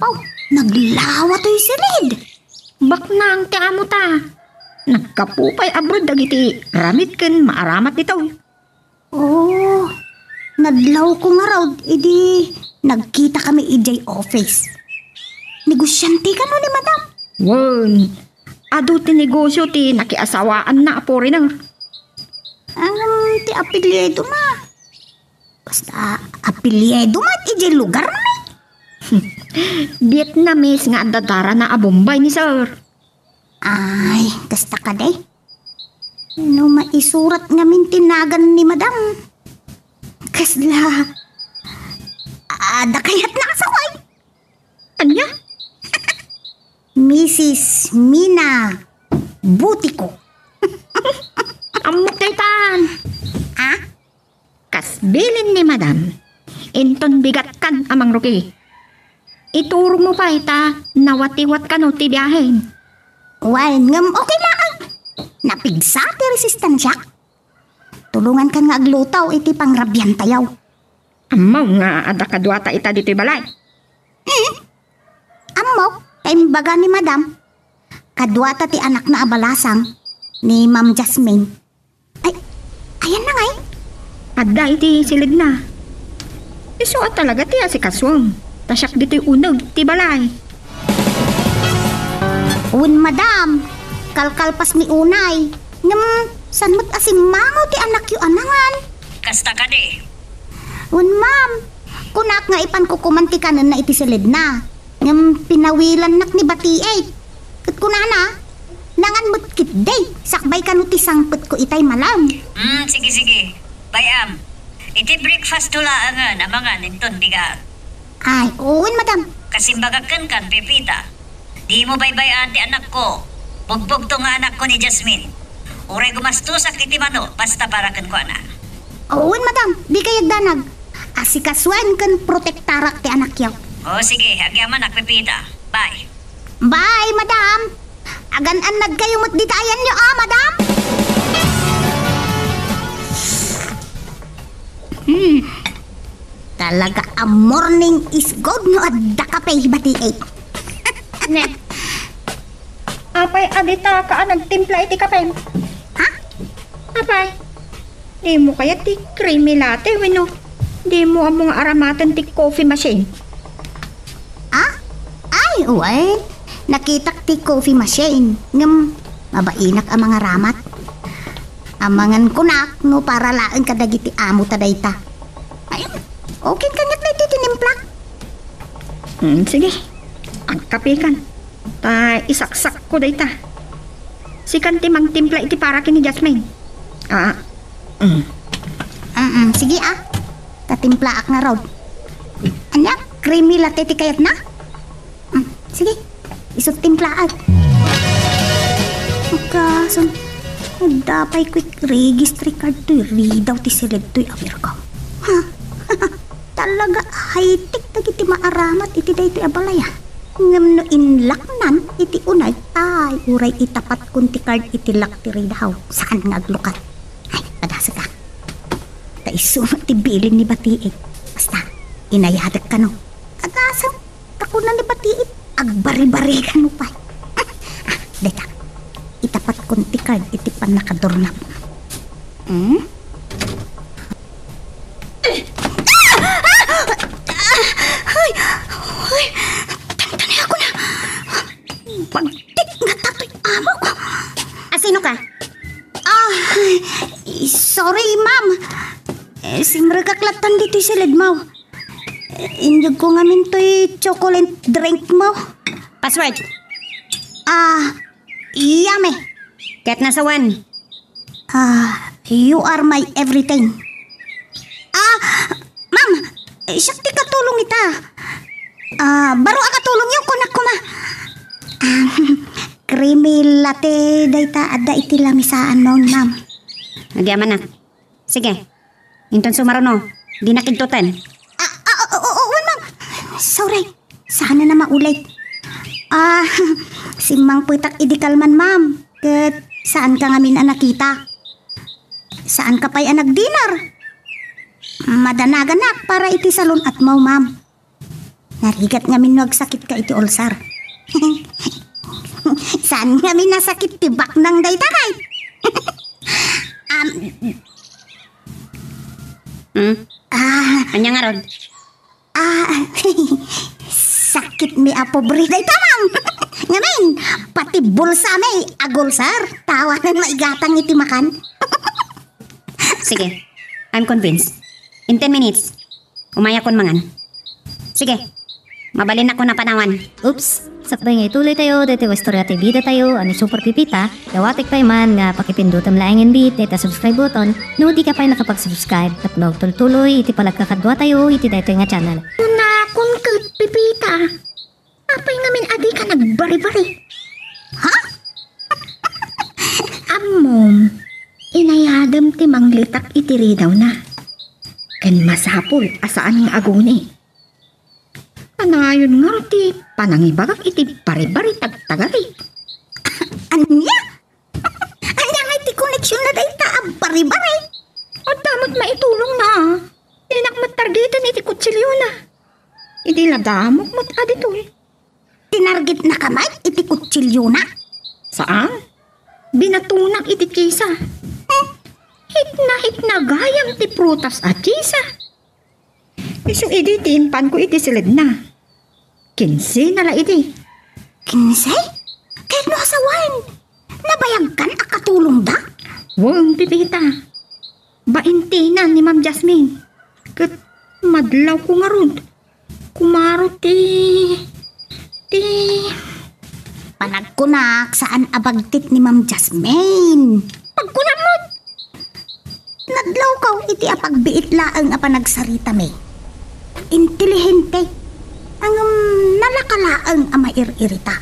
Aw, naglawa toy silid. Baknang ti amo ta. Naggapu pay abroad dagiti ramid ken maaramat ditoy. Oh, nadlawko ngarud idi nagkitakami idiay office. Negosiante kano ni Madam? Wen, adu ti negosio ti nakiasawaanna a foreigner. Ngem ti apelyido na. Basta apelyido met idiay lugar na. Vietnamese nga adda darana a Bombay ni Sir. Ay, kasta kadi. No maisurat ngamin ti nagan ni Madam. Kasla, adda kayatna a sawen? Ania? Missus Mina Butiko. Ammok daytan. Ah? Kas bilin ni Madam, inton bigatkan a mangrugi. Iturogmo pay ta nawatiwat kano ti biahen. Wen, ngem okay laeng. Napigsa ti resistensiak. Tulongankan nga agluto iti pangrabiantayo. Ammom nga adda kaduata ita ditoy balay? Hmm? Ammok, ta imbaga ni Madam. Kaduata ti anakna a balasang ni Ma'am Jasmine. Ay, ayanna ngay? Adda iti silidna. Isu a talaga ti asikasuem. Ta siak ditoy uneg ti balay. Wen, Madam, kalkalpas ni unay. Ngem, saan met a simmango ti anakyo a nangan? Kasta kadi. Wen, ma'am, kunak nga ipanko koman ti kanenna iti silidna. Ngem pinawilannak ni Batiit. Ket kunana, nangan met ketdi, sakbay kano ti sangpetko itay malem. Hmm, sige, sige. Bay-am, iti breakfast-to laengen a mangan inton bigat. Ay, wen, Madam. Kas imbagak kenka, Pepita, dimo baybay-an ti anakko. Bugbugto nga anakko ni Jasmine. Uray gumastosak iti manok, basta para kenkuana. Wen, Madam, dikay agdanag. Asikasuen ken protektarak ti anakyo. O sige, agyamanak, Pepita. Bye. Bye, madam. Agan-annadkayo met dita ayanyo, a, madam? Hmm. Talaga a morning is good no adda kape, batiit. Ne. Apay a dita ka a nagtimpla iti kapem? Ha? Apay, dimo kayat ti creamy latte wenno dimo ammo nga aramaten ti coffee machine? Ah? Ay, wen. Nakitak ti coffee machine. Ngem, mabainak a mangaramat. Amangan kunak no para laeng kadagiti amo ta dayta. Ay, okay kaniak daytoy tinimplak. Hmm, sige. Agkapekan. Ta isaksakko dayta. Sikan ti mangtimpla iti para ken ni Jasmine. Ah. Mm. Mm, sige, ah. Tatimplaak ngarud. Ania, creamy latte ti kayatna? Mm, sige. Isu timplaak. Agkason, adda pay quick registry card toy ridaw ti seled toy a welcome. Ha? Talaga high-tech dagiti maaramat iti daytoy a balay, ah. Ngem no inlaknan iti uneg, ay, uray itapatkon ti card iti lock ti ridaw, saan nga aglukat. Ay, padasek, ah. Ta isu met ti bilin ni batiit. Basta, inayadek kano. Agasem, ta kuna ni batiit, agbari-bari kano pay. Ah, dayta. Itapatkon ti card iti pannakadurnap. Hmm? Ay! Ay! Tantaniakon a! Bagtit nga datoy amok! A, sino ka? Ah, sorry, ma'am. Eh, simrekak lattan ditoy siledmo. Eh, inyegko ngamin toy chocolate drink mo. Password? Ah, yummy. Ket nasawen? Ah, you are my everything. Ah, ma'am, eh, siak ti katulong ita. Ah, baro a katulongyo, kunak koma. Ah, creamy latte dayta adda iti lamisaanmon, ma'am. Agyamanak. Sige. Inton sumaruno, dinak igtuten. Ah, ah, o, o, o, wen, ma'am. Sorry. Saan a maulit. Ah, simmangpetak idi kalman, ma'am. Ket saanka ngamin a nakita. Saanka pay a nagdinar. Madanaganak para iti salun-atmo, ma'am. Narigat ngamin no agsakitka iti ulcer. Saan ngamin nasakit ti baknang dayta kay? Am, Hmm? Ah. Ania ngarud? Ah, sakit mi a pobre dayta, ma'am. Ngamin, pati bulsa mi agulsar. Tawanan maigatang iti makan. Sige, I'm convinced. In ten minutes, umayakon mangan. Sige, mabalinakon a panawan. Oops! Sakbay nga ituloy tayo, daytoy nga istorya ti bida tayo, a ni Super Pipita, dawatek pay man nga pakipindutem laeng inbit dayta subscribe button no di ka pay nakapag-subscribe tapno agtultuloy iti panagkakadua tayo iti daytoy nga channel. Kunakon ket, Pipita, apay ngamin a dika nagbari-bari? Ha? Ammom, inayadem ti manglitak iti ridawna. Ken masapul a saan nga aguni. Kanayon ngarud ti panangibagak iti bari-bari tagtagari. Ania? Ania nga iti koneksionna dayta a bari-bari? Adda met maitulongna. Dinak met targeten iti kutsilyona. Idi ladamok met a ditoy. Tinargetnaka met iti kutsilyona? Saan? Binatonak iti kisa. Hmm? Hitna-hitna gayam ti prutas a kisa. Isu idi ti impanko iti siledna. Kinse na la idi. Kinse? Ket no asawen, nabayagkan a katulongda? Wen, Pipita. Baintinan ni Ma'am Jasmine. Ket madlawko ngarud. Kumaro ti, ti Panagkunak, saan a bagtit ni Ma'am Jasmine. Pagkunam met! Nadlawkaw iti apagbiit laeng a panagsaritami. Intelihente. Ngem nalaka laeng a mairirita.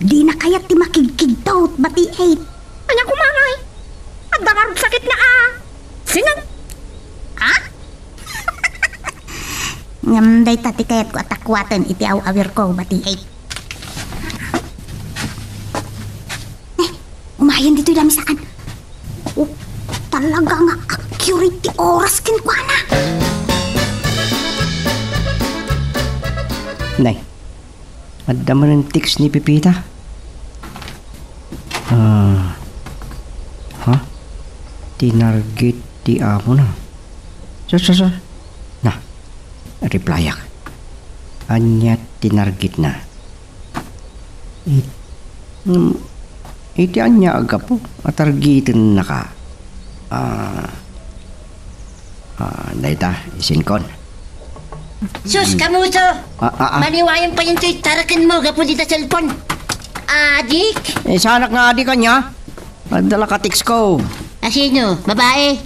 Dina kayat ti makigkigtot, batiit. Ania koma ngay? Adda ngarud sakitna a sinag. Ha? Ngem dayta ti kayatko a takuaten iti aw-awirko, batiek. Eh, umayen ditoy damisaan. Oh, talaga nga accurate ti oras kenkuana. Nay, adda manen text ni Pepita. Ah, ha? Tinarget ti amona. Sa, sa, sa. Na, replyak. Ania ti nargitna? It-, mm, iti ania a gapu a targitennaka? Ah, ah, dayta, isinkon. Sus, kamuto! Ah, ah, ah. Maliwayan pa yun to'y tarakenmo gapu dita cellphone. Adik! Eh, sanak nga adik ania? Adda la ka-text ko. A sino? Babae?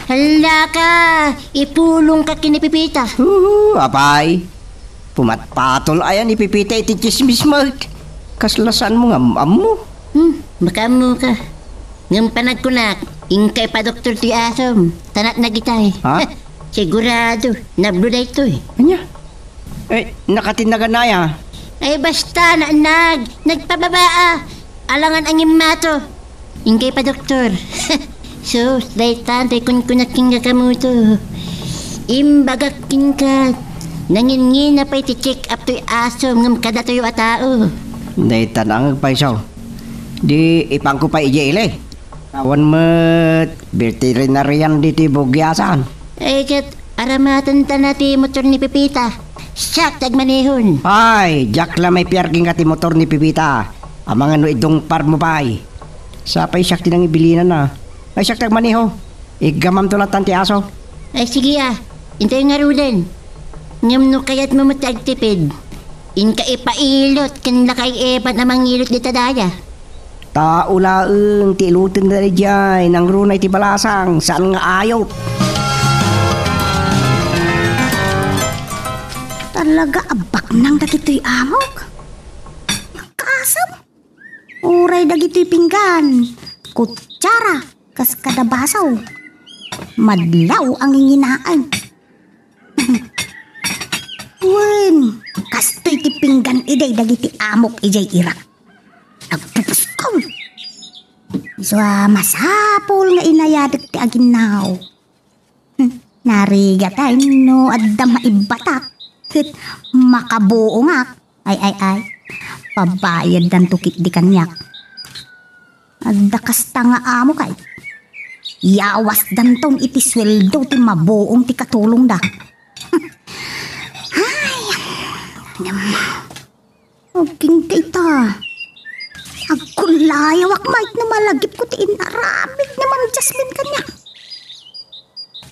Hala ka! Ipulong ka ken ni Pepita. Huhu, apay. Pumatpatol aya ni Pepita iti tsismis met. Kasla saanmo nga am-ammo. Hmm, makaammo ka. Ngem panagkunak, inka ipadoktor ti asom. Tanat na gitay. Ha? Sigurado, nablo daytoy. Ania? Eh, nakatinnagan na aya? Ay, basta, naannag. Nagpababaa. Alangan angin mato. Inggay pa, doktor. Sus, dayta, tay kunkunat ken kakamuto. Imbagak kenka, nanginngina pay ti check-up toy asom ngem kadatoyo a tao. Dayta nangag pay, saw. Di ipanko pay idiay ili. Awan met veterinarian ditoy Bugiasan. Ay, ket aramatenta na ti motor ni Pepita. Siak ti agmanehon. Ay, diak la maipiar kenka ti motor ni Pepita. Amangan no idungparmo pay. Sapay siak ti nangibilinanna. Ay, siak ti agmaneho. Iggamamto lattan ti aso. Ay, sige a. Intayo ngaruden. Ngem no kayatmo met ti agtipid, inka ipailot ken lakay Evan a mangilot dita daya. Tao laeng ti iloten daydiay nangruna iti balasang, saan nga ayup. Talaga a baknang dagitoy amok. Kasem, uray dagitoy pinggan, kutsara, kas kada baso. Madlaw a nginginaen. Wen, kastoy ti pinggan idiay dagiti amok idiay Iraq. Agpupuskaw. Isu a masapul nga inayadek ti aginnaw. Hmm, narigat ay no adda maibbatak. Ket makabuongak. Ay, ay, ay. Pabayaddanto ketdi kaniak. Adda kasta nga amok ay. Yawasdanton iti sueldo ti mabuong ti katulongda. Ay, nam. Agingga ita. Agkullayawak met no malagipko ti inaramid ni Ma'am Jasmine kaniak.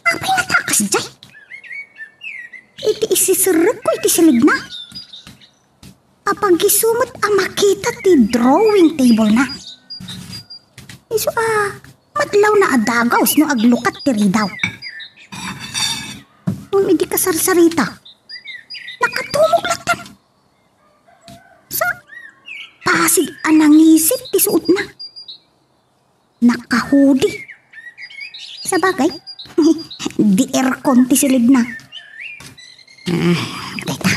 Apay nga ta kasdiay? Iti isiserrekko iti siligna. Apag-isu met a makita ti drawing table na. Isu a, madlawna a dagaws no aglukat ti ridaw. Ngem idi kasarsarita, nakatumog lattan. Sa, pasig a nangisit ti suotna. Naka-hoodie. Sabagay, di aircon ti silidna. Ah, teka.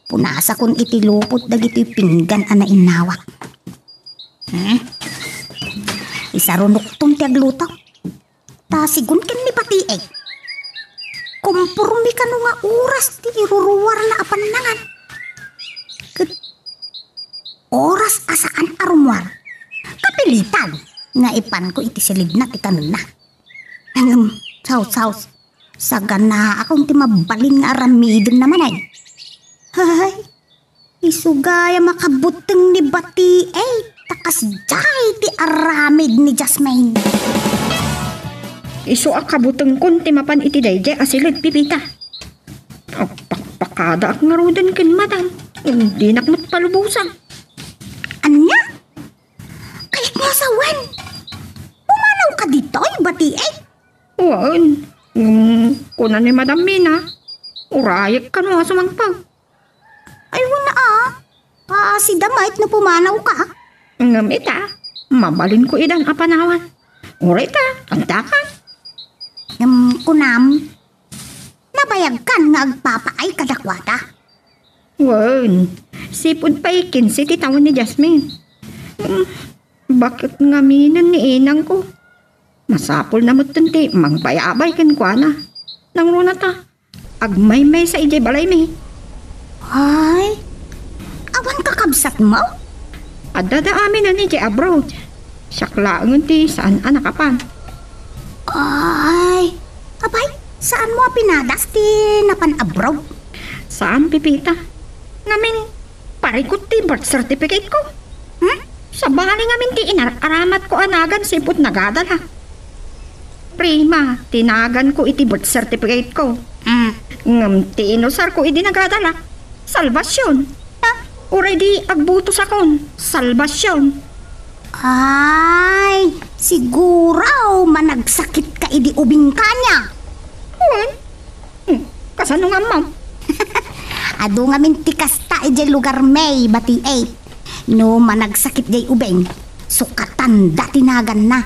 Punasakon iti lupot dagitoy pinggan a nainnawak. Hmm? Isarunokton ti agluto. Ta sigun ken ni Batiek. Komporme kano nga oras ti iruruarna a pannangan. Ket oras a saan a rumuar. Kapilitan nga ipanko iti silidna ti kanonna. Ngem, saus, saus. Saganaakon ti mabalin nga aramidenna manen. Hay, isu gayam a kabuteng ni Batiek, ta kasdiay ti aramid ni Jasmine. Isu a kabutengkon ti mapan iti daydiay a silid, Pepita. Agpakpakadaak ngaruden ken madam. Dinak met palubosan. Ania? Kayatmo a sawen? Pumanawka ditoy, Batiek? Wen, ngem kuna ni Madam Mina, urayek kano a sumangpet. Ay, wen a. Paasida met no pumanawka. Ngem ita, mabalinko idan a panawan. Uray ta, agdakan. Ngem kunam, Bayagkan nga agpapaay kadakuada. Wen, sipud pay kinse ti tawen ni Jasmine. Hmm, baket ngaminen ni inangko. Masapulna metten ti mangbayabay kenkuana. Nangruna ta, agmaymaysa idiay balaymi. Ay, awan kakabsatmo? Addada aminen idiay abroad. Siak laengen ti saan a nakapan. Ay, apay, saanmo a pinadas ti napan abroad? Saan, Pepita. Ngamin, parikut ti birth certificate ko. Hmm? Sabali ngamin ti inar-aramatko a nagan sipud nagadalak. Prima ti naganko iti birth certificate ko. Hmm. Ngem ti inusarko idi nagadalak, Salvacion. Ah, uray di agbutosakon, Salvacion. Ay, siguro managsakit ka idi ubing kaniak. Wen? Hmm, kasano nga ammom? Adu ngamin ti kasta idiay lugarmi, bati, eh. No managsakit diay ubing, sukatanda ti naganna.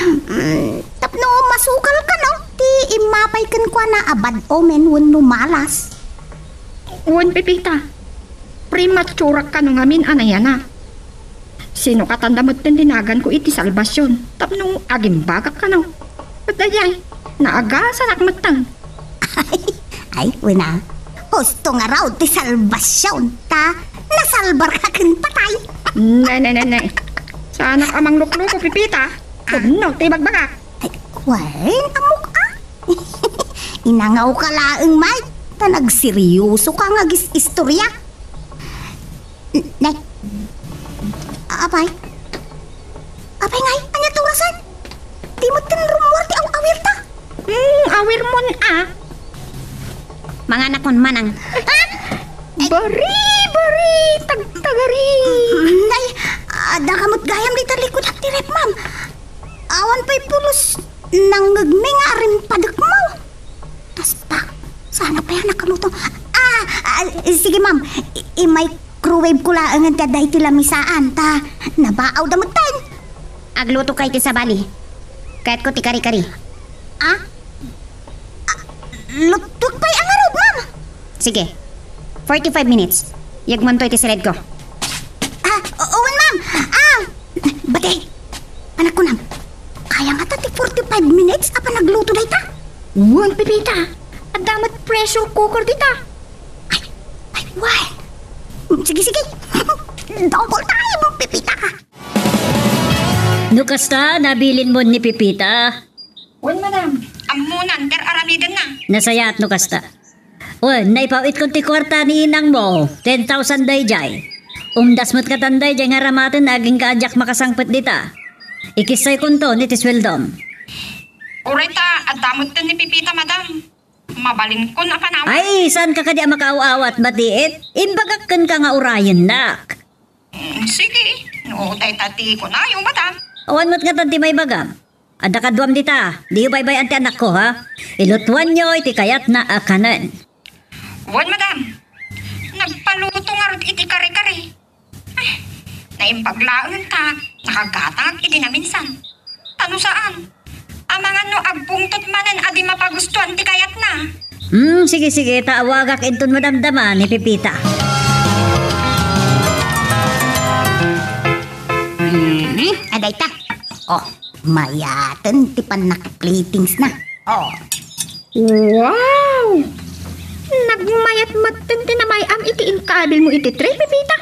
Mm, tapno masukalka, no? Ti immapay kenkuana a bad omen wenno malas. Wen, Pepita, premature kano ngamin a nayanak. Sinukatanda metten ti naganko iti Salvacion tapno agimbagak kano. Ket daydiay, naagasanak metten. Ay, ay, wen a. Husto ngarud ti Salvacion, ta nasalbarka ken patay. Ne, ne, ne, ne. Saanak a manglukluko, Pepita. Pudno ti ibagbagak. Ay, wen, ammok a. Inangawka laeng, Mike, ta nagseryosoka nga agis-istorya. N-, Nay. Apay? Apay ngay, ania ti orasen? Di met ken rummuar ti aw-awirta. Hmm, awirmon a. Manganakon manang. Ha? Bari, bari, tagtagari. Nay, adda ka met gayam dita likud ti ref, ma'am. Awan pay pulos nangngegmi nga arimpadekmo. Taspak, saan a pay a nakaluto. Ah, ah, sige, ma'am. I-, i-microwave ko laengen ti adda iti lamisaan, ta nabaawda metten. Agluto kay ti sabali. Kayatko ti kari-kari. Ah? Ah, luttuek pay a ngarud, ma'am. Sige. Forty-five minutes. Yegmonto iti siledko. Ah, o-, wen, ma'am. Ah, bati. Panagkunam, kaya ngata ti forty-five minutes a panagluto dayta? Wen, Pepita. Adda met pressure cooker dita. Ay, ay, wen. Sige, sige. Double time, Pepita. No kasta, nabilinmo ni Pepita? Wen, madam. Ammonan ti ar-aramidenna. Nasayaat no kasta. Wen, naipaw-itkon ti kuarta ni inangmo, ten thousand daydiay. Umdas met katan daydiay nga aramaten agingga a diak makasangpet dita. Ikissaykonton iti sueldom. Uray ta, adda metten ni Pepita, madam. Mabalinkon a panawen. Ay, saanka kadi a makaaw-awat, batiit? Imbagak kenka nga urayennak. Mm, sige, no dayta ti kunayo, madam. Awan met ngatan ti maibagam. Adda kaduam dita, diyo baybay-an ti anakko, ha? Ilutuanyo iti kayatna a kanen. Wen, madam. Nagpaluto ngarud iti kare-kare. Ay, naimbag laeng ta nakagatangak idi naminsan. Ta no saan, amangan no agpungtot manen a di mapagustuan ti kayatna. Hmm, sige, sige, ta awagak inton madamdama ni Pepita. Hmm, adayta. Oh, mayaten ti pannak-platingna. Oh. Wow! Nagmayat metten ti namay-am iti inkabilmo iti tray, Pepita.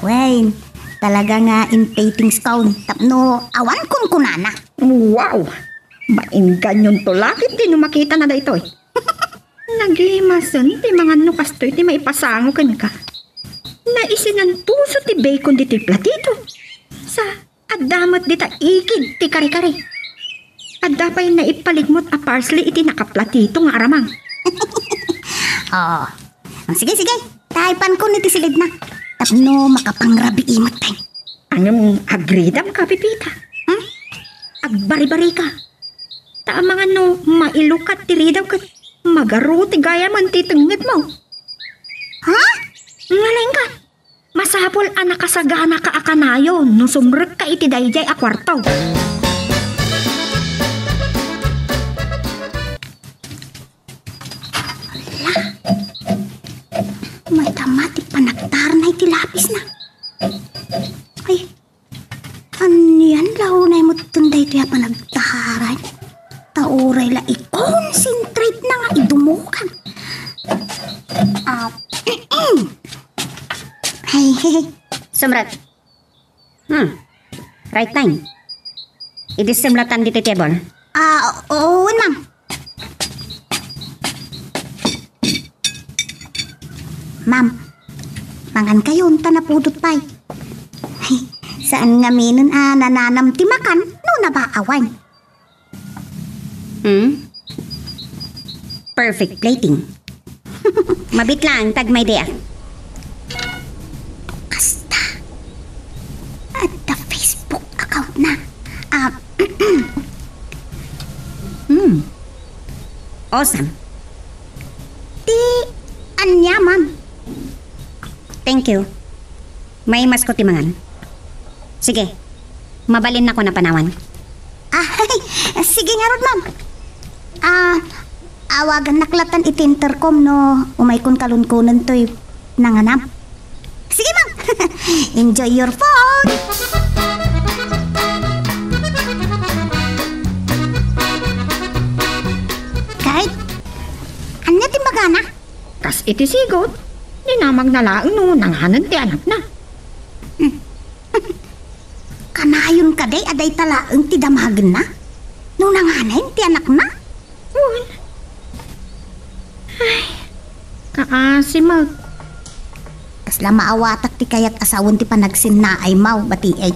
Wen, talaga nga in-platingskon tapno awan kunkunana. Wow! Maingganyon to lakit ti no makitana daytoy. Nagimasen ti mangan no kastoy ti maipasango kenka. Naisinantuso ti bacon ditoy platito. Sa adda met dita ikid ti kare-kare. Adda pay naipaligmot a parsley iti nakaplatito nga aramang. Oh. Sige, sige. Taypankon iti silidna. Tapno makapangrabii met pay. Ngem agridam ka, Pepita. Hmm? Agbari-bari ka. Ta amangan no mailukat ti ridaw ket magaro ti gayamen ti tengngedmo. Ha? Ngalaingka. Masapul a nakasaganaka a kanayon no sumrekka iti daydiay a kuarto. Ay, sumrek. Hmm. Right time. Idi sumratan ditoy table. Ah, oo, ma'am. Ma'am, mangan kayo, ta napudot pay. Saan nga minen a nananam ti makan no nabaawan? Hmm? Perfect plating. Mabit lang, tagmaydiak. Kasta. Adda Facebook account na. Ah, hmm. Awesome. Ti ania, ma'am? Thank you. Maimasko ti mangan. Sige. Mabalinnako a panawan. Ah, sige ngarud, ma'am. Ah, awagannak latta iti intercom no umaykon kalunkonen toy nanganam. Sige, ma'am. Enjoy your food. Kay, ania ti magana? Kas iti sigud, dinamagna laeng no nanganen ti anakna. Kanayon kadi a dayta laeng ti damagenna no nanganen ti anakna? Wen. Ay, kaasi met. Kasla maawatak ti kayat a sawen ti panagsinnaay, ma'am, bati ay.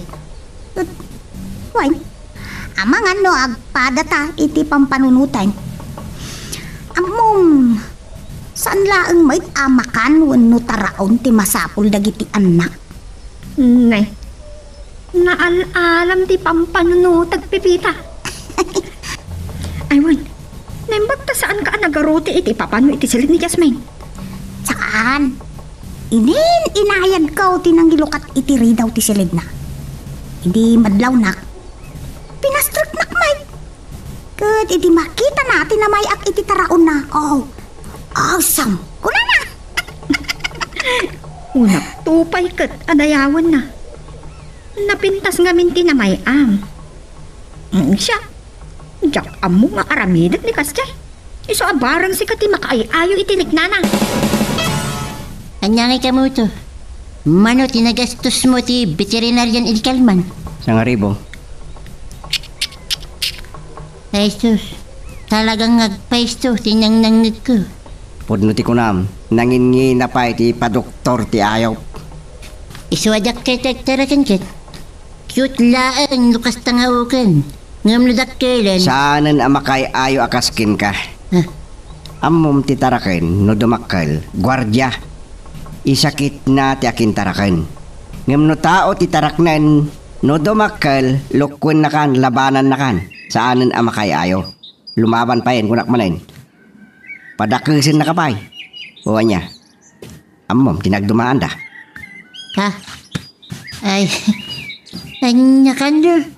Ket, wen, amangan no agpadata iti pampanunoten. Ammom, saan laeng met a makan wenno taraon ti masapul dagiti annak? Ne. Naal-alam ti pampanunotek, Pepita. Ay, wen. Naimbag ta saanka a nagaruti iti ipapano iti silid ni Jasmine? Saan. Inin-inayadko ti nangilukat iti ridaw ti silidna. Idi madlawnak, pinastreknak met. Ket idi makitana ti namay-ak iti taraonna, oh, awesome, kunana. Unakto pay ket a dayawenna. Napintas ngamin ti namay-am. Mm, siak, diak ammo nga aramidek ni kasdiay. Isu a barang sika ti makaay-ayo iti riknana. Ania ngay kamoto? Mano ti nagastosmo ti veterinarian idi kalman? Sangaribu. Ay sus, talagang agpaisto ti nangnangngegko. Pudno ti kunam, nanginngina pay ti padoktor ti ayop. Isu a diak ketdi agtaraken ket. Cute laeng no kasta nga uken. Ngem no dakkelen. Saanen a makaay-ayo a kas kenka. Ah. Ammom ti taraken no dumakkel, guardia. Isakitna ti akintaraken. Ngem no tao ti taraknen, no dumakkel, lukkuennakan, labanannakan. Saanen a makaay-ayo. Lumaban payen, kunak manen. Padakesennaka pay. O ania? Ammom ti nagdumaanda. Ha? Ay, ania kano?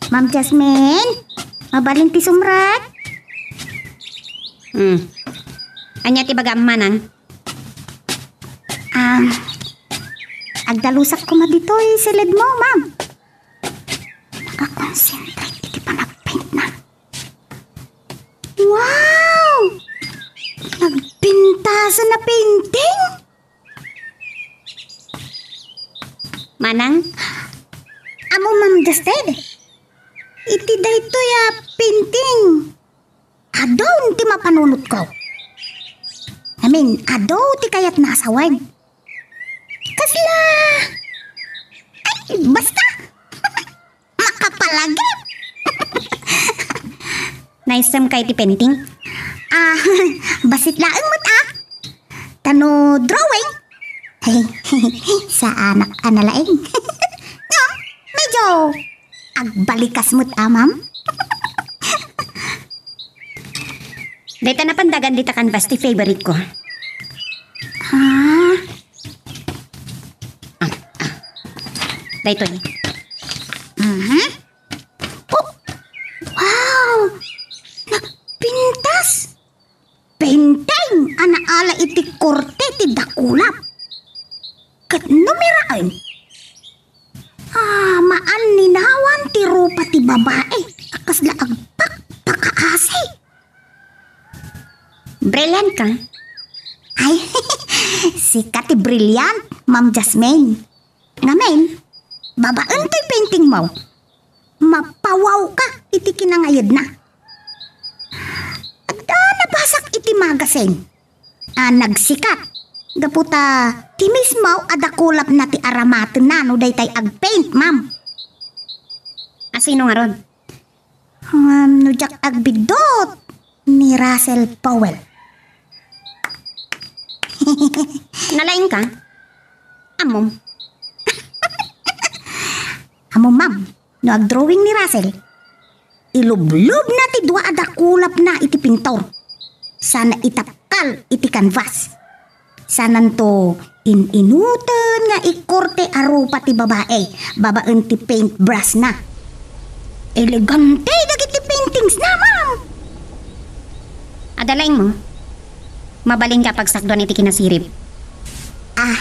Ma'am Jasmine, mabalin ti sumrek? Hmm. Ania ti bagam, manang? Ah, agdalusak koma ditoy siledmo, ma'am. Nakakonsentrate iti panagpaintna. Wow! Nagpintasen a painting? Manang? Amo, Ma'am Justed? Iti daytoy a painting, adu ti mapanunotko. I mean, adu ti kayatna a sawen. Kasla, ay, basta! Makapalagip! Naisem kay ti painting? Ah, bassit laeng met, ah. Ta no drawing? Saanak a nalaing. No, medyo agbalikas met, ah, ma'am. Dayta napandagan dita canvas ti favorite ko. Ah. Ah, ah. Daytoy. Mhm. Oh! Wow! Nagpintas! Painting a naala iti korte ti dakulap. Ket numeraen. Ah, maanninawan ti rupa ti babae a kasla agpakpakaasi. Brilliant ka. Ay, sika ti brilliant, Ma'am Jasmine. Ngamin, babaen toy painting mo, mapawaw ka iti kinangayedna. Adda nabasak iti magazine a nagsikat gapu ta ti mismo a dakulapna ti aramatenna no daytay agpaint, ma'am. Asino ngarud? Um, no diak agbiddut, ni Russell Powell. Nalaing ka? Ammom. Ammom, ma'am, no agdrawing ni Russell, ilublobna ti dua a dakulapna iti pintor, sana itapkal iti canvas. Sananto in-inuten nga ikorte a rupa ti babae babaen ti paintbrushna. Elegante dagiti paintingsna, ma'am. Adda laeng mo? Mabalin ka pagsakduan iti kinasirib. Ah,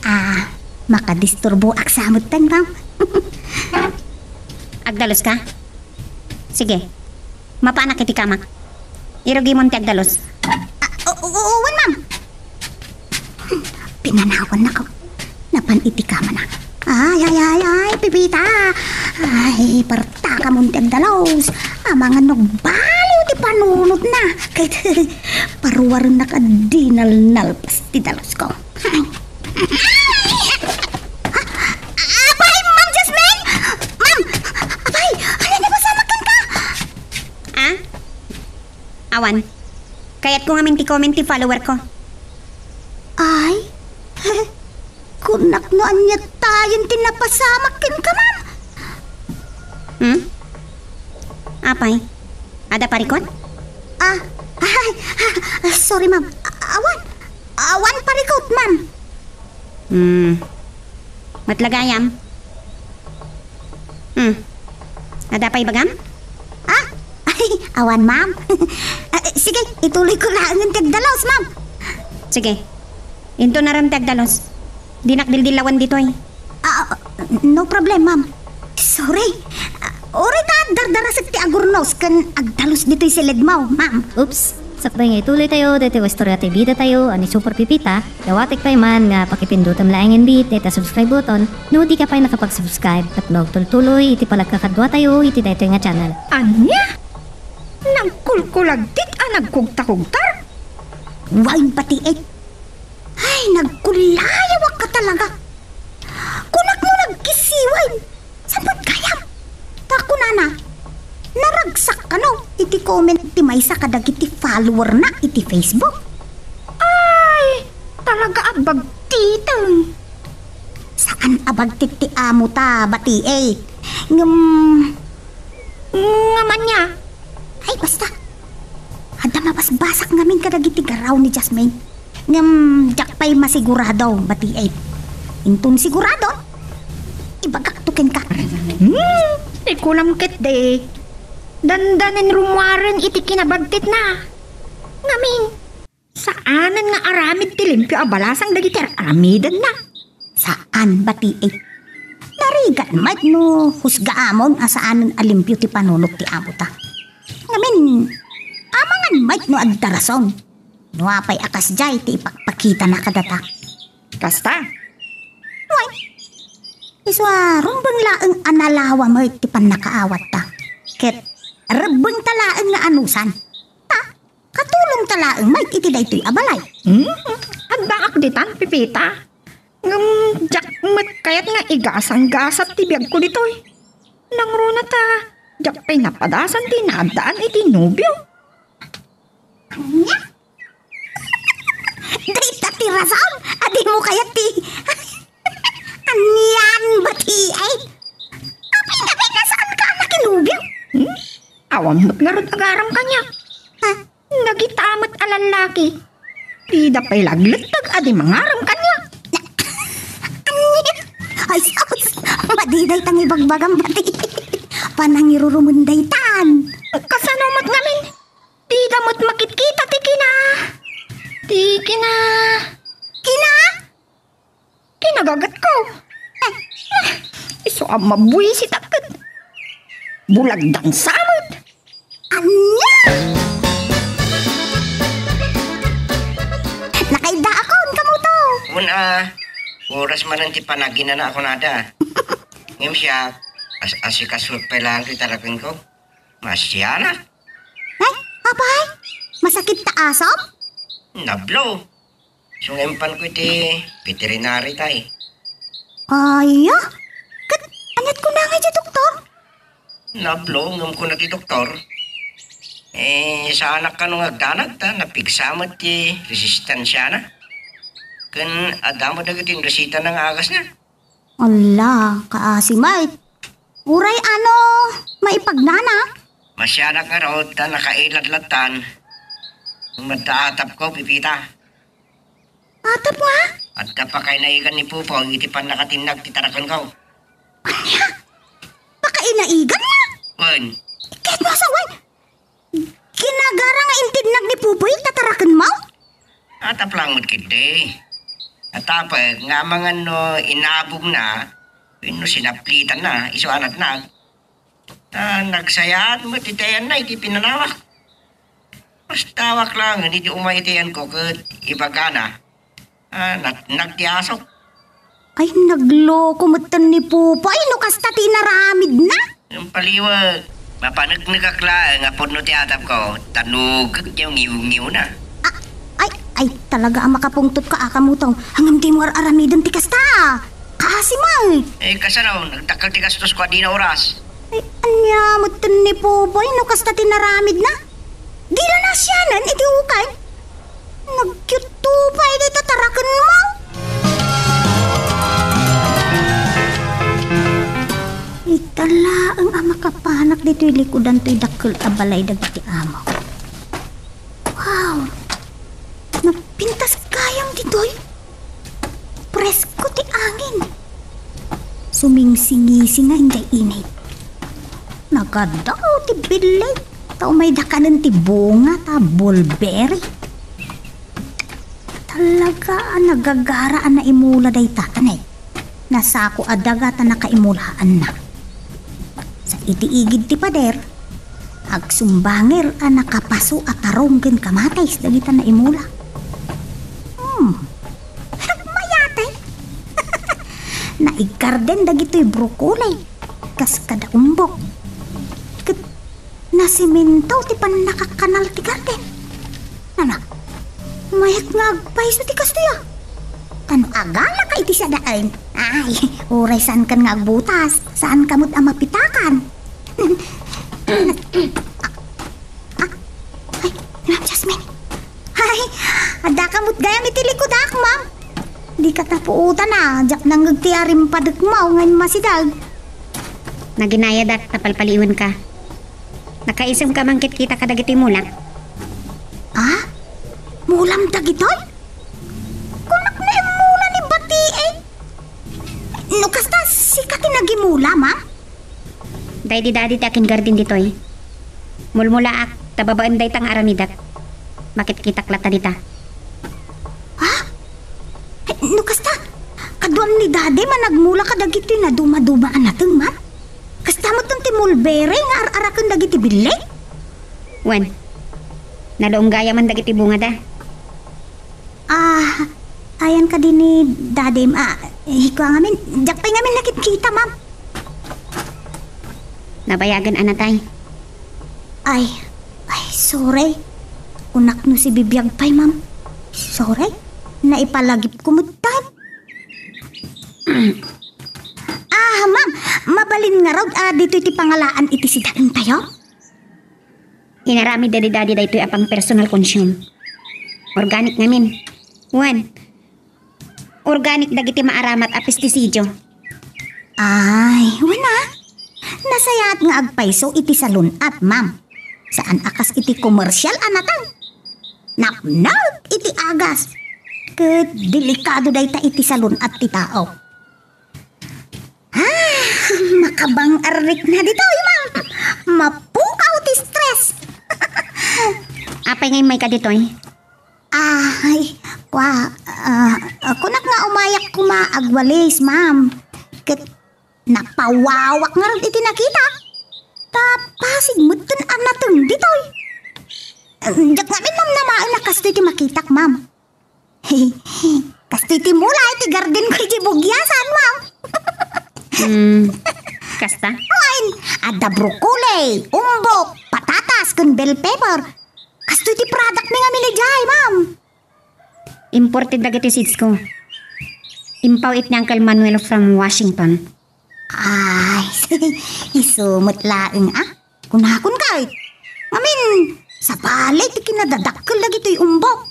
ah, makadisturboak sa metten, ma'am. Agdalus ka? Sige. Mapanak iti kamak. Irugimon ti agdalus. Ah, o-, o-, wen, ma'am. Pinanawannako. Napan iti kamana. Ay, ay, ay, ay, Pipita. Ay, partakamon ti agdalus. Amangan no baliw ti panunotna. Ket paruarennak a di nalnalpas ti dalusko. Ay. Ah, apay, Ma'am Jasmine! Ma'am! Apay! Ania napasamak kenka? Ah? Awan. Kayatko ngamin ti comment ti follower ko. Ay? Kunak no ania tayen ti napasamak kenka, ma'am. Hmm? Apay? Adda parikut? Ah, ay, ah, sorry, ma'am. Awan. Awan parikut, ma'am. Hmm. Met la gayam? Hmm. Adda pay ibagam? Ah? Ay, awan, ma'am. Ah, sige, ituloy ko laengen ti agdalus, ma'am. Sige. Inton aram ti agdalus, dinak dildillawan ditoy. Ah, no problem, ma'am. Sorry. Ah, uray ta dardarasek ti agurnos ken agdalus ditoy siledmo, ma'am. Oops. Sakbay nga ituloy tayo daytoy nga istorya ti bida tayo a ni Super Pipita, dawatek pay man nga pakipindutem laengen bi dayta subscribe button no di ka pay nakapag-subscribe ket no agtultuloy iti panagkakadua tayo iti daytoy nga channel. Ania? Nagkulkulagtit a nagkugtakugtar? Wen, batiit. Ay, nagkulayawak ka talaga. Kunak no nagkisiwen. Saan met gayam? Ta kunana, naragsak kano iti comment ti maysa kadagiti follower na iti Facebook. Ay, talaga a bagtiten. Saan a bagtit ti amo ta, batiit. Ngem, ngem ania? Ay, basta. Adda mabasbasak ngamin kadagiti garaw ni Jasmine. Ngem diak pay masigurado, batiit. Inton sigurado, ibagakto kenka. Hmm, ikulam ketdi. Dandanen rummuaren iti kinabagtitna. Ngamin, saanen nga aramid ti limpio a balasang dagiti ar-aramidenna. Saan, batiit. Narigat met no husgaamon a saanen a limpio ti panunot ti amota. Ngamin, amangan met no agdarason. No apay a kasdiay ti ipakpakitana kadata. Kasta? Wen, isu a rumbeng laeng a nalawa met ti pannakaawatta. Ket rebbengta laeng nga anusan. Ta, katulongta laeng met iti daytoy a balay. Hmm? Addaak ditan, Pipita. Ngem diak met kayat nga igasanggasat ti biagko ditoy. Nangruna ta, diak pay napadasan ti naaddaan iti nobio. Ania? Dayta ti rason a dimo kayat ti anian, batiit. Apay, apay, nasaan ka a nakinobio? Hmm? Awan met ngarud agaram kaniak. Ha? Dagita met a lallaki, dida pay lagletteg a di mangaram kaniak. Ania? Ay, sus! Madi dayta nga ibagbagam, bati. Panangirurumen daytan. Kasano met ngamin? Dida met makitkita ti kina, ti kina, kina? Kinagagatko. Ah, ah, isu a mabuisitak ket Bulagdansa met. Ania? Nakaiddaakon, kamuto. Wen a, oras manen ti panaginana a kunada. Ngem siak, as-, asikasuek pay laeng ti tarakenko. Masianak. Ay, apay? Masakit ta asom? Nablo. Sungimpanko iti veterinary tay. Aya? Ket aniat kuna nga iti doktor? Nablo, ngem kuna ti doktor, eh, saanak kano nga agdanag ta napigsa met ti resistensiana. Ken adda met dagiti inresitana nga agasna. Ala, kaasi met. Uray ano, maipagnana? Masianak ngarud ta nakailad lattan. Madda atapko, Pipita. Atap nga? Adda pakainaigan ni Pupoy iti pannakatinnag ti tarakenko. Ania? Pakainaigan na? Wen. Ket masawan, kinagara nga intinnag ni Pupoy ta tarakenmo? Atap lang met ketdi. Atapek nga amangan no inabogna wenno sinaplitanna isu a natnag. Ta nagsayaat met iti ayanna iti pinanawak. Basta awak laengen iti umay iti ayanko ket ibagana, ah, natnag ti asok. Ay, nagloko metten ni Pupoy no kasta ti inaramidna. Ngem paliwek, mapaneknekak laeng a pudno ti atapko, ta nugek ti ngiwngiwna. Ah, ay, ay, talaga a makapungtotka a, kamuto. Ngem dimo ar-aramiden ti kasta. Kaasi met. Eh, kasano, nagdakkel ti gastosko a dina oras. Ay, ania metten ni Pupoy no kasta ti inaramidna? Dina nasianen iti ukay. Nagyutto pay dayta tarakenmo. Ita laeng a makapanak ditoy likudan toy dakkel a balay dagiti amo. Wow! Nagpintas gayam ditoy. Presko ti angin. Sumingsingisinga idiay init. Nagadaw ti billeg ta umayda kanen ti bunga ta mulberry. Talaga a nagagara a naimula dayta, tanay. Nasako a daga ta nakaimulaanna. Sa iti igid ti pader, agsumbanger a nakapaso a tarong ken kamatis dagita naimula. Hmm. Mayatay. Naiggarden dagitoy broccoli kas kada umbok. Ket nasemento ti pannakakanal ti garden. Nana, mayat nga agpayso ti kastoy a. Tano agalaka iti sadaen. Ay, uray saankan nga agbutas, saanka met a mapitakan. Ah, ay, Ma'am Jasmine. Ay, addaka met gayam iti likudak, ma'am. Dika tapuotan a, diak nangngeg ti arimpadekmo nga immasideg. Naginayadak ta palpaliiwenka. Nakaisem ka mangkitkita kadagiti mulak? Ah? Mulam dagitoy? Kunak no immula ni Bati, eh. No kasta, sika ti nagimula, ma'am? Daydi dadi ti akin garden ditoy. Mulmulaak, ta babaen dayta nga aramidek. Makitkitak latta dita. Ha? Eh, no kasta, kaduam ni Dadi managmula kadagiti naduma-duma a nateng, ma'am? Kasta met ti mulberry nga ar-araken dagiti billig? Wen, nalung gayamen dagiti bungada. Ah, ayan kadi ni Dadim. Ah, ikua ngamin, diak pay ngamin nakitkita, ma'am. Nabayagen a natay. Ay, ay, sorry. Kunak no sibibiag pay, ma'am. Sorry. Naipalagipko met, tay. Ah, ma'am, mabalin ngarud a ditoy ti pangalaan iti sidaentayo? Inaramid dadi-dadi daytoy a pang personal consume. Organic ngamin. Wen, organic dagiti maaramat a pesticidio. Ay, wen a. Nasayaat nga agpayso iti salun-at, ma'am. Saan a kas iti komersial a nateng. Napnap iti agas. Ket delikado dayta iti salun-at ti tao. Ah, makabang-arrik na ditoy, ma'am. Mapukaw ti stress. Apay nga immayka ditoy? Ah, ay, kua, ah, kunak nga umayak koma agwalis, ma'am. Ket napawawak ngarud iti nakita. Ta Sigmut ken a nateng ditoy. Diak ngamin namnamaen a kastoy ti makitak, ma'am. Kastoy ti mula iti gardenko iti bugiasan, ma'am. Hmm, kasta? Wen, adda broccoli, umbok, patatas, ken bell pepper. Kastoy ti productmi ngamin idiay, ma'am. Imported dagiti seedsko. Impaw it ni Uncle Manuel from Washington. Ay, isu met laeng, ah. Kunakon kay. Ngamin, sabali ti kinadadakkel dagitoy umbok.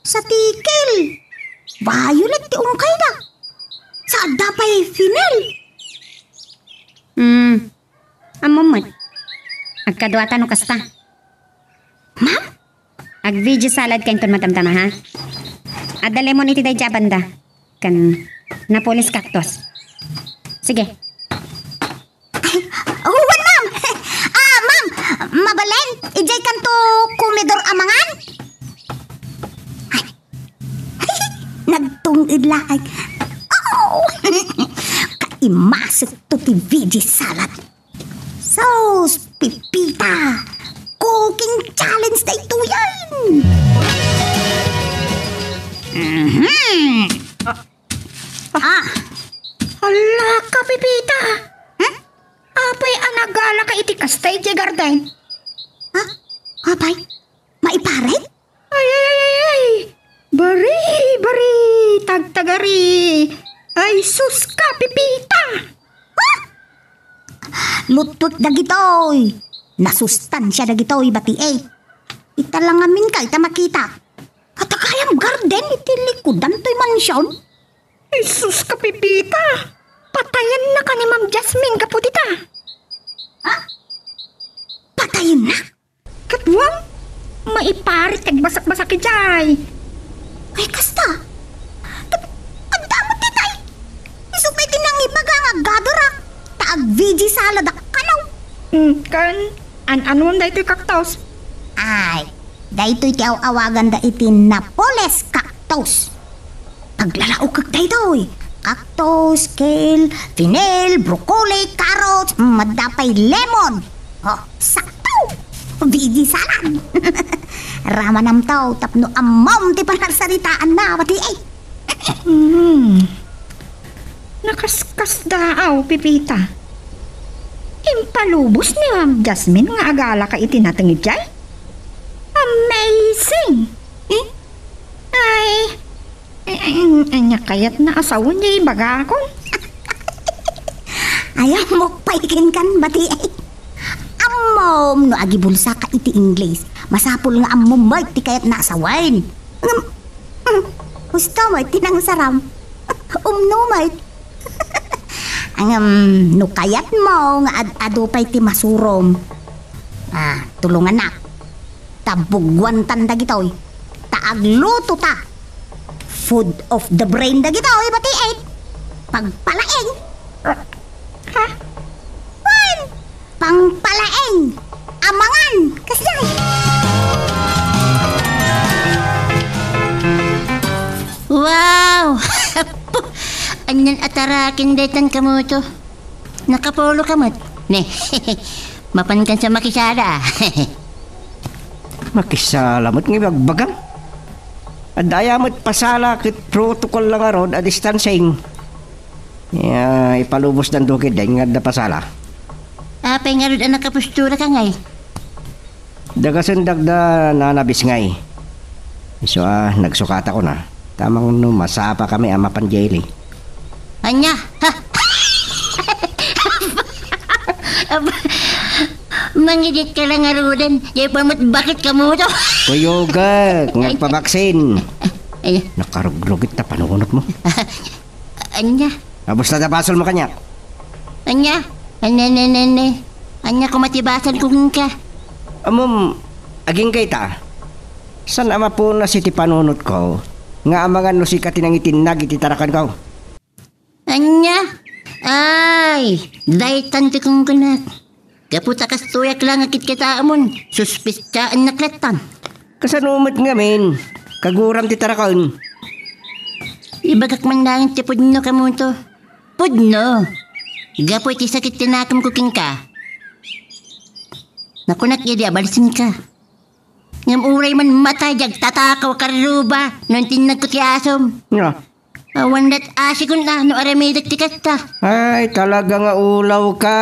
Sa tikel, violet ti ungkayda. Sa adda pay fennel. Hmm. Ammom met. Agkaduata no kasta. Ma'am? Ag-veggie salad kayo inton matamtama, ha? Adda lemon iti daydiay a banda. Ken Napoles cactus. Sige. Ay, wen, ma'am. Ah, ma'am, mabalin, idiay kanto komedor a mangan? Ay. Nagtung-ed laeng. Oh! Kaimasekto ti veggie salad. Sus, Pepita! Cooking challenge daytoyen! Mhm. Ah. Hala ka, Pepita! Hmm? Apay a nagalaka iti kasta iti garden? Ha? Apay? Maiparit? Ay, ay, ay, ay, ay! Bari, bari, tagtagari! Ay, sus ka, Pepita! Ah! Lutwek dagitoy! Nasustansia dagitoy, bati, eh. Ita la ngamin kay ta makita. Katagayam garden iti likudan toy mansion? Ay, sus ka, Pepita! Patayenna ka ni Ma'am Jasmine gapu dita. Ha? Patayenna? Ket wen, maiparit ti agbasakbasak idiay. Ay, kasta. Ket adda met itay. Isu pay ti nangibaga nga aggadurak. Ta ag-veggie salad a kanaw. Hmm, ken, an-anuem daytoy cactus? Ay, daytoy ti aw-awaganda iti Napoles cactus. Paglalaokek daytoy. Cactus, kale, fennel, broccoli, carrots, mm, adda pay lemon. Oh, sakto! Veggie salad! Ramanamto tapno ammom ti panarsaritaanna, bati, eh. Hmm. Nakaskasdaaw, Pepita. Impalubos ni Ma'am Jasmine nga agalaka iti nateng idiay? Amazing! Eh? Ay, Ay, ay, ay, ania kayatna a sawen diay ibagakon? Ay, ammok pay kenkan, bati. Ammom no agibulsaka iti Ingles, masapul nga ammom met ti kayatna a sawen. Ngem, mm, husto met ti nangsaram. Umno met. Ngem, no kayatmo nga ad-adu pay ti masurom, ah, tulongannak. Ta bugwantan dagitoy. Ta agluto ta. Food of the brain dagitoy, bati, eh. Pagpalaing. Ha? Wen, pangpalaing. Amangan. Kasdiay. Wow! Anian a taraken daytan, Kamoto? Nakapulo ka met. Ne, mapankan sa makisala. Makisala met nga ibagbagam. Adda aya met pasala ket protocol la ngarud a distancing. Ya, ipalubos dan dukid dayng nga adda pasala. Apay ngarud a nakapostura ka ngay? Dagasendak da Nana Bisngay. Isu a, nagsukatakon a. Tamang no masapakami a mapan diay ili. Ania? Ha? Aba, mangiditka la ngaruden. Diay pa met bakit, Kamoto? Kuyogek, nagpabaksin. Ay. Nakarugrugit ta panunotmo. Ania? Abus ta da basolmo kaniak. Ania? Ania, ania, ania, ania? Ania koma ti basolko kenka? Ammom, agingga ita. Saan a mapunas iti panunotko nga amangan no sika ti nangitinnag iti tarakenko? Ania? Ay, daytan ti kunkunak. Gapu ta kastoyak la nga kitkitaemon, suspetsaennak lattan. Kasano met ngamin? Kaguram ti taraken. Ibagak man laeng ti pudno, Kamoto. Pudno. Gapu iti sakit ti nakemko kenka. Nakunak idi a balisenka. Ngem uray man matay, di agtatakaw a karruba no intinnagko ti asom. Nga. Awan lat asikon la no aramidek ti kasta. Ay, talaga nga ulaw ka.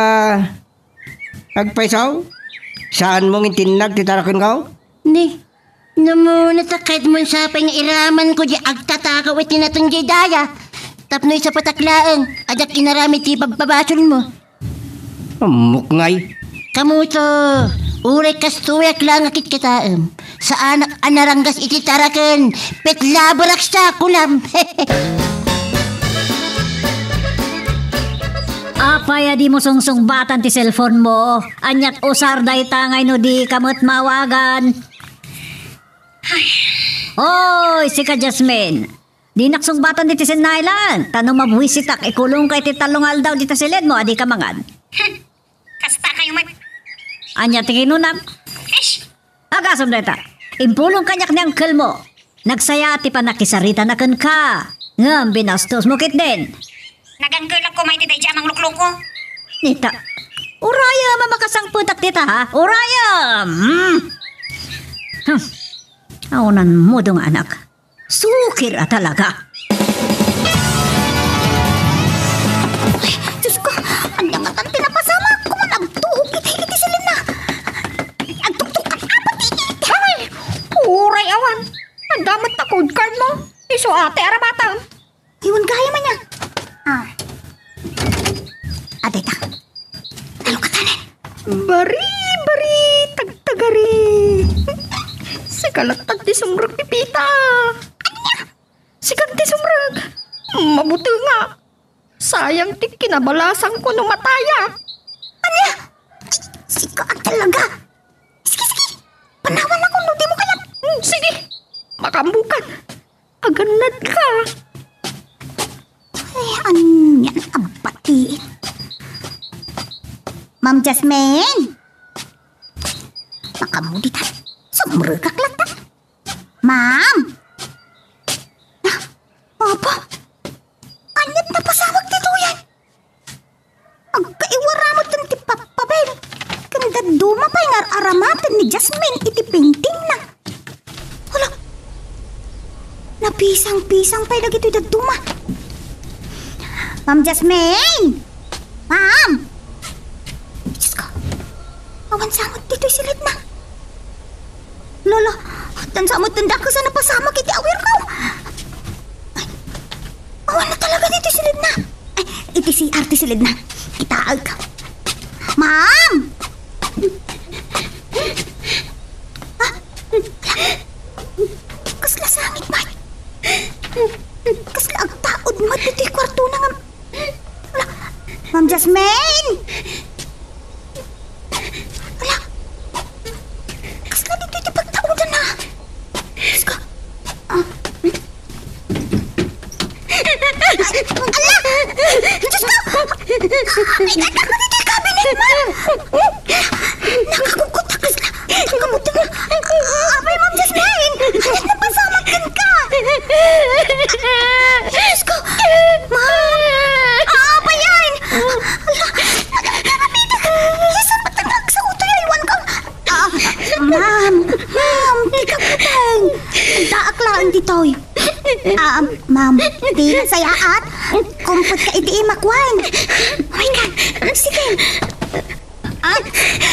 Agpayso? Saan mo intinnag ti tarakenko? Ni, no muna ta kayat mo sapay nga iraman ko di agtatakaw iti naton di daya. Tapno isapatak laeng, adak inaramid ti pagpabasol mo. Ammok ngay. Kamuto, uray kastoyak laeng a kitkitaem. Saanak a naranggas iti taraken, petlaborak sa kunam. Apay a di mo sungsungbatan ti cellphone mo? Aniat usar dayta ngay no di ka met maawagan? Oy, sika Jasmine. Dinak sungbatan diti sennalan, ta no mabuisitak, ikulongka iti tallo nga aldaw dita siled mo a dika mangan. Hmm, kasta kayo met. Ania ti kinunam? Ish! Agasem dayta. Impulong kaniak ni uncle mo. Nagsaya ti pannakisarita na kenka. Ngem binastos mo ketdin. Nagangkelak ko may ti daydi a manglukloko. Nita. Urayem a makasangpetak dita, ha? Urayem! Hmm. Hmm. Awanan mo dong anak. Sukir a talaga. Ay, Diyos ko, ania ngatan ti napasamak? Kuman agtuog iti, iti silinna. Agtuktok ka, apo ti iti. Ay, uray awan. Adda met ta code card mo. Isu ate, aramatam. Iwan gaya man niya. Ah. Adeta. Talukatanen. Bari, bari, tagtagari. Sika latta ti sumrek, Pipita. Ania? Sika ti sumrek. Mabuti nga. Sayang ti kinabalasangko no mataya. Ania? Ay, sika a talaga. Sige, sige. Panawan ako no di mo kayat. Hmm, sige. Makaambukan. Agannad ka. Ay, ania a batiin? Ma'am Jasmine? Makamudit, ha? Sumrekak latta. Ma'am? Ah, apa? Ania ti napasamak ditoyen? Agkaiwara met ti pappaben. Ken dadduma pay nga ar-aramaten ni Jasmine iti paintingna. Hala, napisang-pisang pay dagitoy dadduma. Ma'am Jasmine! Ma'am! Diyos ko, awan sa met ditoy silidna. Lolo, dansa met ti dakes a napasamak iti awirko. Ay, awan na talaga ditoy silidna. Ay, iti C R ti silidna. Kitaek. Ma'am! Ah, kasla sangit man. Kasla agtaud man ditoy kwartona nga Ala, Ma'am Jasmine! Ala, kasla ditoy ti pagtaudanna? Diyos ko. Ah. Ala! Diyos ko! Ay, tatakot ito'y cabinet, Ma'am! Nakakugkot a kasla. Kabuti nga. Apay, Ma'am Jasmine! Ania ti napasamak kenka? Diyos ko! Ma'am! Apay yan? Ala, nagarabidak. Isu met ti nagsauto ya, iwan ko. Ah, ma'am, ma'am, di ka puteng. Daak laeng ditoy. Ah, ma'am, di nasayaat. Kumpot ka iti imakwan. Oh my God. Sige. Ah,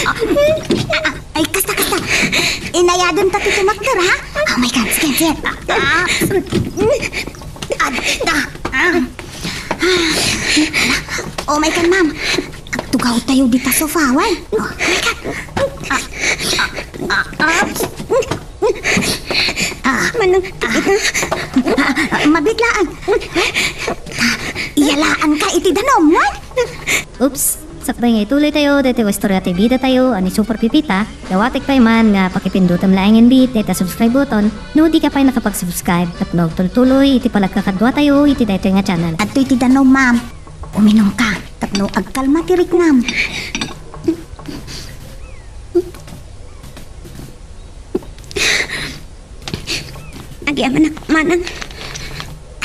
ah, ah, ay, kasta, kasta. Inayadem ta ti tumakder, ha? Oh my God, sige, sige. Ah, ah, ah, ah. Oh my God, ma'am. Agtugaw tayo dita sofa, wen? Oh my God. Ah, ah, ah, ah. Ah, Manang, ah, ah, mabiglaan. Ah, iyalaanka iti danum, wen? Oops! Sakbay nga ituloy tayo, daytoy nga istorya ti bida tayo a ni Super Pipita, dawatek pay man nga pakipindutem laengen bit dayta subscribe button no di ka pay nakapag-subscribe tapno agtultuloy iti panagkakadua tayo iti daytoy nga channel. Adtoy ti danum, ma'am. Uminum ka tapno agkalma ti riknam. Agyamanak, Manang.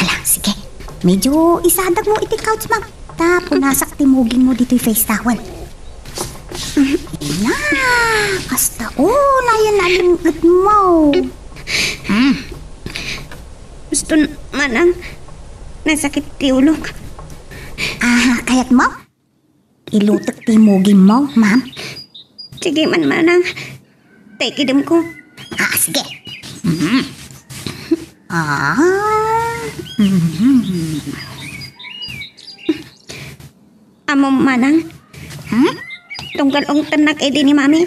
Ala, sige. Medyo isadag mo iti couch, ma'am. Ta punasak ti muging mo ditoy face towel. Ina, kasta unay a nalim-etmo. Hmm. Gusto manang nasakit ti ulok. Ah, kayatmo? Ilutek ti mugingmo, ma'am? Sige man, manang. Tay kidemko. Ah, sige. Mhm. Ah. Mhm. Ammom, manang? Hmm? Tunggal ungtennak idi ni Mami.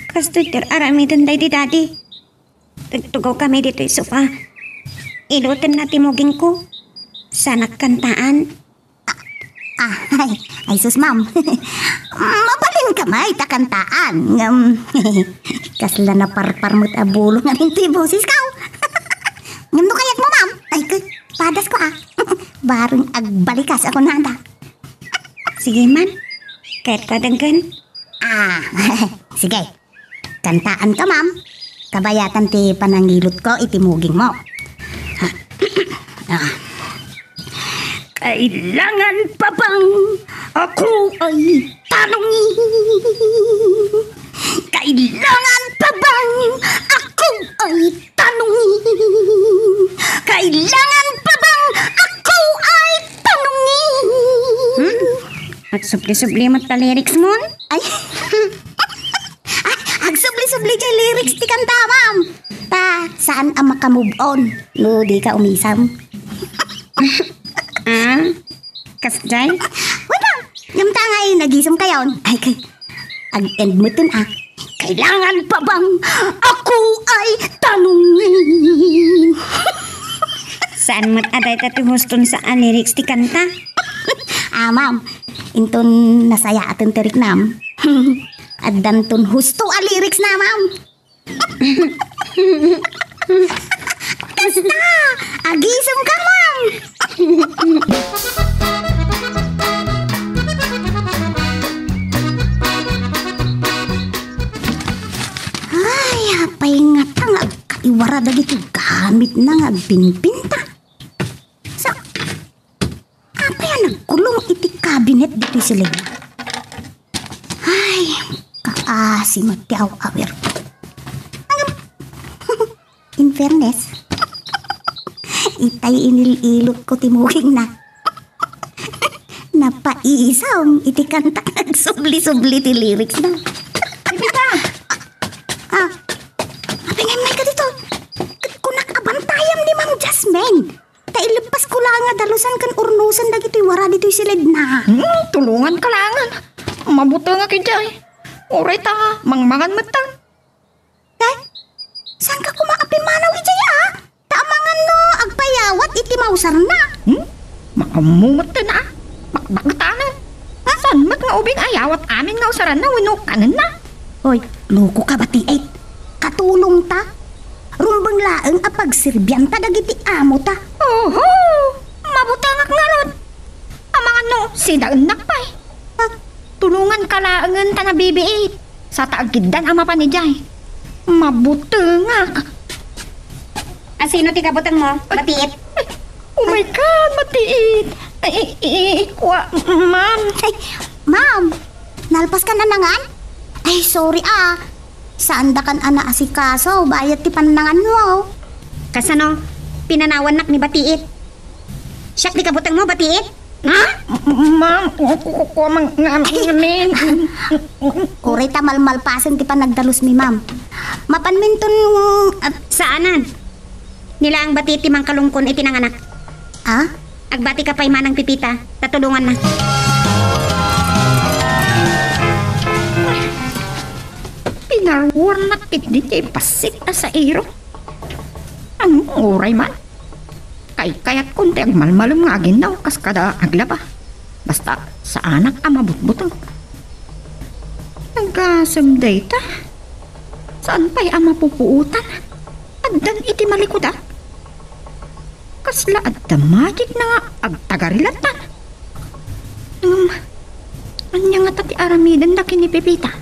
Kastoy ti aramiden daydi Daddy. Tugtugawkami ditoy sofa. Ilutenna ti mugingko. Sanak kantaan. Ah, ay, ay sus, ma'am. Mabalin ka may ta kantaan. Ngem, kasla naparpar met a bulong ngamin ti boses ko. Ngem no kayatmo, ma'am. Ay, k-, padas ko, ah. Bareng agbalikas ako nada. Sige man. Kayat ko a denggen. Ah, sige. Kantaanka, ma'am. Kabayatan ti panangilutko iti mugingmo. Ah. Kailangan pa bang ako ay tanongin? Kailangan pa bang ako ay tanongin? Kailangan pa bang ako ay tanongin? Hmm? Agsubli-subli met ta lyrics mon? Ay. Ay, agsubli-subli jay lyrics ti kanta, ma'am. Ta, saan a maka-move on no di ka umisam? Ah, kasjay? Wait lang. Ngem ta ngay nagisem kayon. Ay, kay, ag-end mo tun, ah. Kailangan pa bang ako ay tanungin? Saan met a dayta ti huston sa a lyrics ti kanta? Ah, ma'am, inton nasayaaten ti riknam, addanton husto a lyrics na, ma'am. Kasta, agisem ka, ma'am. Ay, apay ngata nga agkaiwara dagiti gamitna nga agpinpinta? Sa, apay a nagkulong iti kabinet ditoy siled? Ay, kaasi met ti aw-awir. Ngem, in fairness, itay inil-ilot ko ti mugingna. Napaisam iti kanta, nagsubli-subli ti lyrics na. Pepita! Ah, apay nga immay ka dito? Ket kunak a bantayam ni Ma'am Jasmine. Ta ileppas ko laeng a dalusan ken urnosen dagitoy wara ditoy siledna. Hmm, tulongan ka laengen. Mabutengak idiay. Uray ta mangmangan metten. Day, saan ka koma a pimmanaw idiay, a? Ta amangan no agpayawat iti mausarna. Hmm? Maammo metten, a? Bakbaktanen. Saan met nga ubing ayawat amin nga usaranna wenno kanenna? Hoy, loko ka, batiit. Katulongta. Rumbeng laeng a pagserbianta dagiti amota. Oho! Mabutengak ngarud. Amangan no sidaennak pay. Ah, tulongan ka laengen ta nabibiit. Sa ta agkiddan a mapan idiay. Mabutengak. Asino ti kabutengmo, batiit? Ay, oh my God, batiit. Ay, i-, i-, ikua, ma'am. Ay, ma'am, nalpas ka na nangan? Ay, sorry, ah. Saandakan a naasikaso, bayat ti pannanganmo. Kasano? Pinanawannak ni batiit. Siak ti kabutengmo, batiit? Ha? Ma'am, ku-, ku-, ku-, mang-, ngam-, ngamin. Uray ta malmalpasen ti panagdalusmi, ma'am. Mapanminton, ah, saanan. Ni laeng batiit ti mangkalungkon iti nanganak. Ah? Agbati ka pay manang Pepita, ta tulonganna. Pinaruarnak ketdi ti bassit a sairo. Ano, uray man. Kaykayatkon ti agmalmalem nga aginnaw kas kada aglaba. Basta saanak a mabutbuteng. Nagasem dayta. Saan pay a mapupuotan? Addan iti malikudak. Kasla adda magic na nga agtagarilattan. Ngem, ania ngata ti aramidenda ken ni Pepita?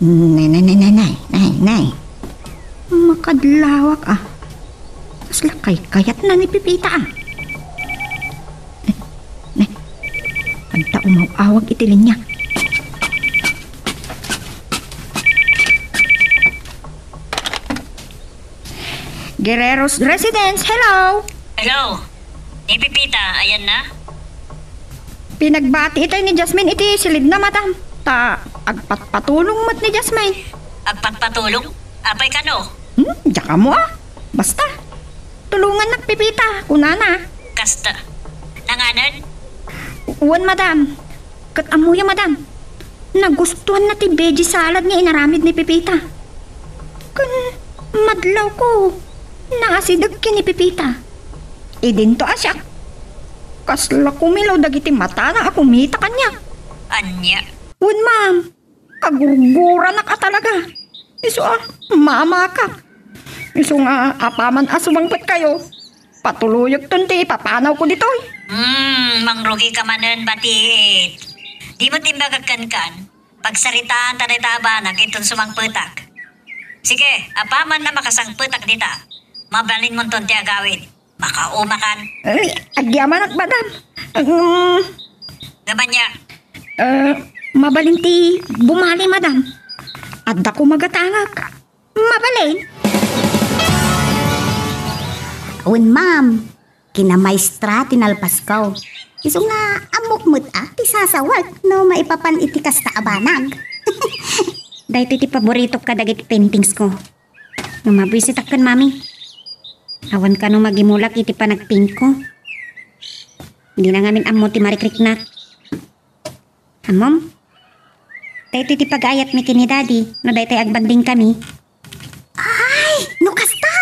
Nay, nay, nay, nay, nay, nay, nay. Makadlawak, a. Kasla kaykayatna ni Pepita, a. Nay, nay. Adda umaw-awag iti linia. Guerrero's Residence, hello! Hello! Ni Pepita, ayanna? Pinagbati itay ni Jasmine iti silidna, madam. Ta agpatpatulong met ni Jasmine. Agpatpatulong? Apay kano? Hmm, diak ammo a. Basta, tulongannak, Pepita, kunana. Kasta. Nanganen? Wen, madam. Ket ammoyo, madam, nagustuanna ti veggie salad nga inaramid ni Pepita. Ken madlawko, naasideg ken ni Pepita. Idinto a siak, kasla kumilaw dagiti matana a kumita kaniak. Ania? Wen, ma'am, kagurguranak a talaga. Isu a, mamakak. Isu nga apaman a sumangpetkayo, patuloyekton ti ipapanawko ditoy. Hmm, mangrugika manen, Batit. Di met imbagak kenkan, pagsaritaan ta dayta a banag inton sumangpetak. Sige, apaman a makasangpetak dita, mabalinmonton ti agawid. Makaumakan. Ay, agyamanak, madam. Mm. Ngem ania? Eh, mabalin ti bumali, madam. Addako magatangak. Mabalin? Wen, ma'am. Kinamaestra ti nalpasko. Isu nga ammok met a ti sasawek no maipapan iti kasta a banag. Daytoy ti paboritok kadagiti paintingsko. Nga mabuisitak ken mami. Awan kano magimulak iti panagpaintko. Dina ngamin ammo ti marikriknak. Ammom? Daytoy ti pagaayatmi ken ni Daddy no daytoy agbandingkami. Ay, no kasta,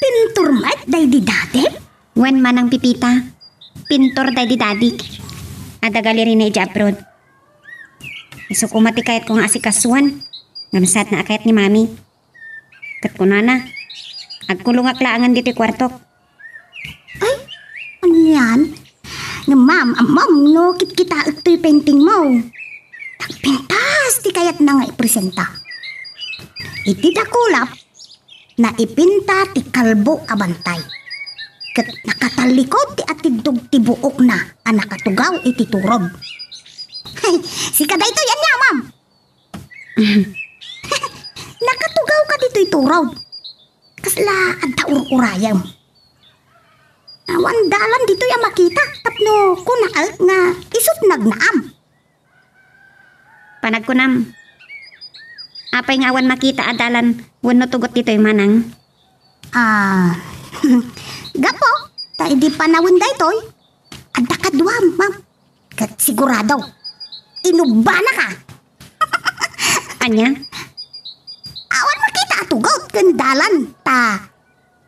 pintor met daydi dadim? Wen, Manang Pepita, pintor daydi dadik. Adda galerina idiay abroad. Isu koma ti kayatko nga asikasuan. Ngem saanna a kayat ni Mami. Ket kunana, agkulongak laengen ditoy kuartok. Ay, anian? Ngem, ma'am, ammom no kitkitaek toy paintingmo. Nagpintas ti kayatna nga ipresenta. Iti dakulap, naipinta ti kalbo a bantay. Ket nakatallikod ti atiddog ti buokna a nakatugaw iti turod. Ay, sika daytoy, ania, ma'am? Nakatugawka ditoy turod. Kasla adda ur-urayem. Awan dalan ditoy a makita tapno kunaek nga isut' nagnaam. Panagkunam, apay nga awan makita a dalan wenno tugot ditoy, Manang? Ah, gapu ta idi panawen daytoy, adda kaduam, ma'am. Ket sigurado, inubbanaka. Ania? Awan makita a tugot ken dalan ta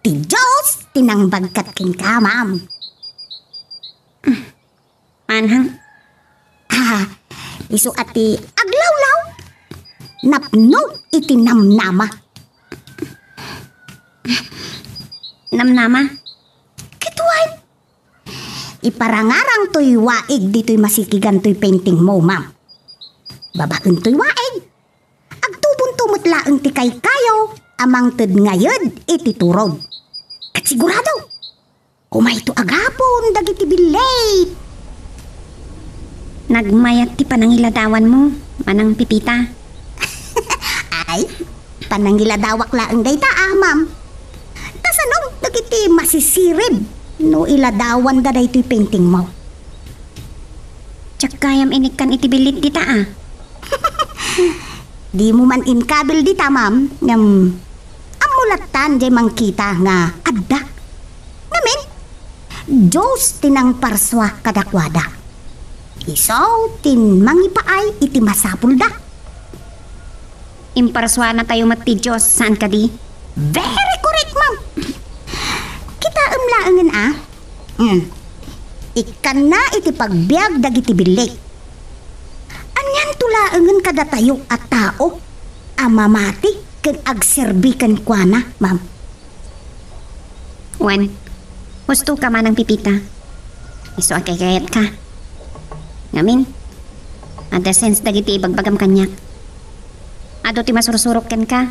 ti Dios ti nangbagkat kenka, ma'am. Manang. Ah, isu a ti aglawlaw, napno iti namnama. Namnama? Ket wen, iparangarang toy waig ditoy masikigan toy paintingmo, ma'am. Babaen toy waig, agtubonto met laeng ti kaykayo a mangted ngayed iti turod. Ket sigurado, kumayto a gapon dagiti billit. Nagmayat ti panangiladawanmo, Manang Pepita. Ay, panangiladawak laeng dayta, a, ma'am. Kasano dagiti masisirib no iladawanda daytoy paintingmo? Diak gayam inikkan iti billit dita, a. Dimo man inkabil dita, ma'am, ngem ammo lattan diay mangkita nga adda. Ngamin, Dios ti nangparsua kadakuada. Isu ti mangipaay iti masapulda. Imparsuanatayo met ti Dios, saan kadi? Very correct, ma'am. Kitaem laengen a. Hmm. Ikkanna iti pagbiag dagiti billit. Anianto laengen kadatayo a tao a mamati ken agserbi kenkuana, ma'am? Wen, husto ka, Manang Pepita. Isu a kaykayatka. Ngamin, adda sense dagiti ibagbagam kaniak. Adu ti masursurok kenka.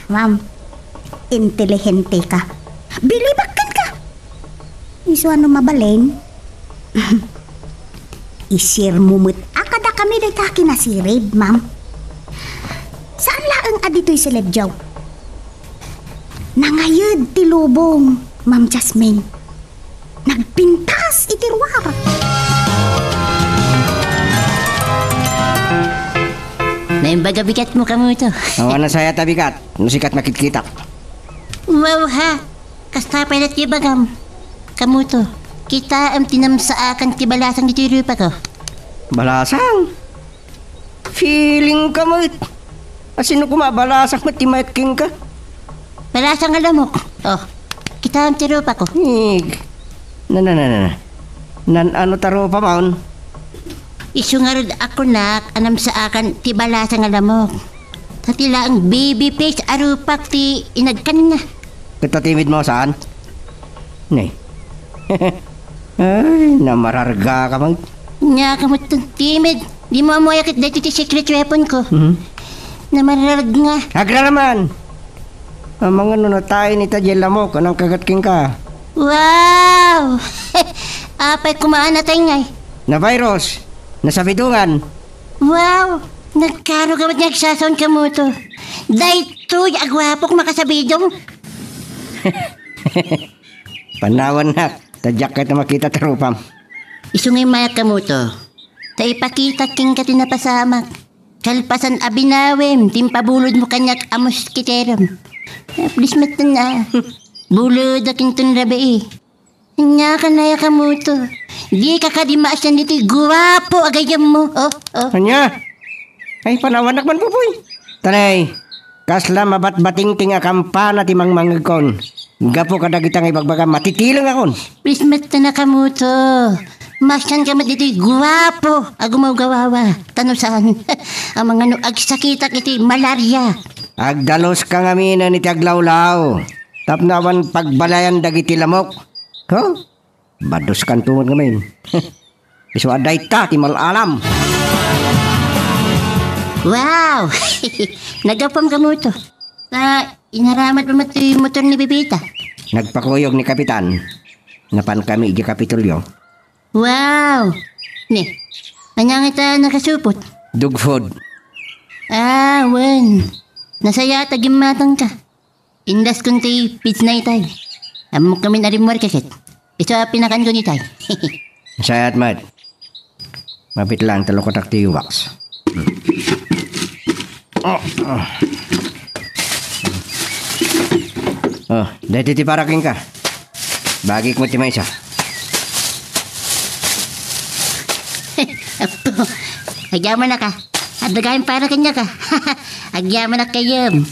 Ma'am, intelihente ka. Bilibak kenka. Isu a no mabalin, i-share mo met a kadakami dayta kinasirib, ma'am. Saan laeng a ditoy si Lebjo. Angayed ti lubong, Ma'am Jasmine. Nagpintas iti ruar. Naimbag a bigatmo, Kamuto. Awan a sayaat a bigat, no sika ti makitkitak. Wow ha! Kasta pay latta ti ibagam. Kamuto, kitaem ti namsaakan ti balasang ditoy rupako. Balasang? Feeling ka met. Asino koma a balasang met ti mayat kenka? Balasang a lamok. Oh, kitaem ti rupako. Ig. Na, na, na, na. Nan-ano ta rupam? Isu ngarud a kunak a namsaakan ti balasang a lamok. Ta ti laeng baby face a rupak ti inagkanna. Ket ta timidmo, saan? Ne. Ay, namararga ka man. Nia ka met timid. Dimo ammo aya ket daytoy ti secret weapon ko. Mhm. Namararga. Agraraman! Amangan no natayen ita diay lamok a nangkagat kenka. Wow! Apay koma a natay ngay? Na-virus. Nasabidongan. Wow! Nagkarog a met nga agsasaon, Kamuto. Daytoy a guapok makasabidong. Panawannak, ta diak kayat a makita ti rupam. Isu ngay mayak, Kamuto. Ta ipakitak kenka ti napasamak. Kalpasan a binawem ti impabulodmo kaniak a moskiterom. Please met na. Bulodak inton rabii. Ania ka naya, Kamuto? Dika kadi maasian ditoy guapo a gayyemmo. Oh, oh. Ania? Ay, panawannak man, Pupoy. Tanay, kasla mabatbatingting a kampana ti mangmangngegkon. Gapu kadagita nga ibagbagam, matitilengakon. Please met na, Kamuto. Maasianka met ditoy guapo a gumawgawawa. Ta no saan, amangan no agsakitak iti malaria. Agdaluska ngaminen iti aglawlaw. Tapno awan pagbalayan dagiti lamok. Huh? Baduskanto met ngamin. Isu a dayta ti mal-alam. Wow! Nagapam, Kamuto. Ta, inaramat mo met ti motor ni Bebita. Nagpakuyog ni Kapitan. Napankami idiay Kapitolyo. Wow! Ne, ania nga ta nakasupot? Dog food. Ah, wen. Nasayaat a gimmatangka. Indaskon ti pizza itay. Ammok ngamin a rimmuar ket. Isu a pinakankon itay. Sayaat met. Mabiit laeng ta lukatak ti wax. Oh, oh. Oh, daytoy ti para kenka. Bagik met ti maysa. Apo, agyamanak a. Adda gayam para kaniak a. Agyamanak gayyem.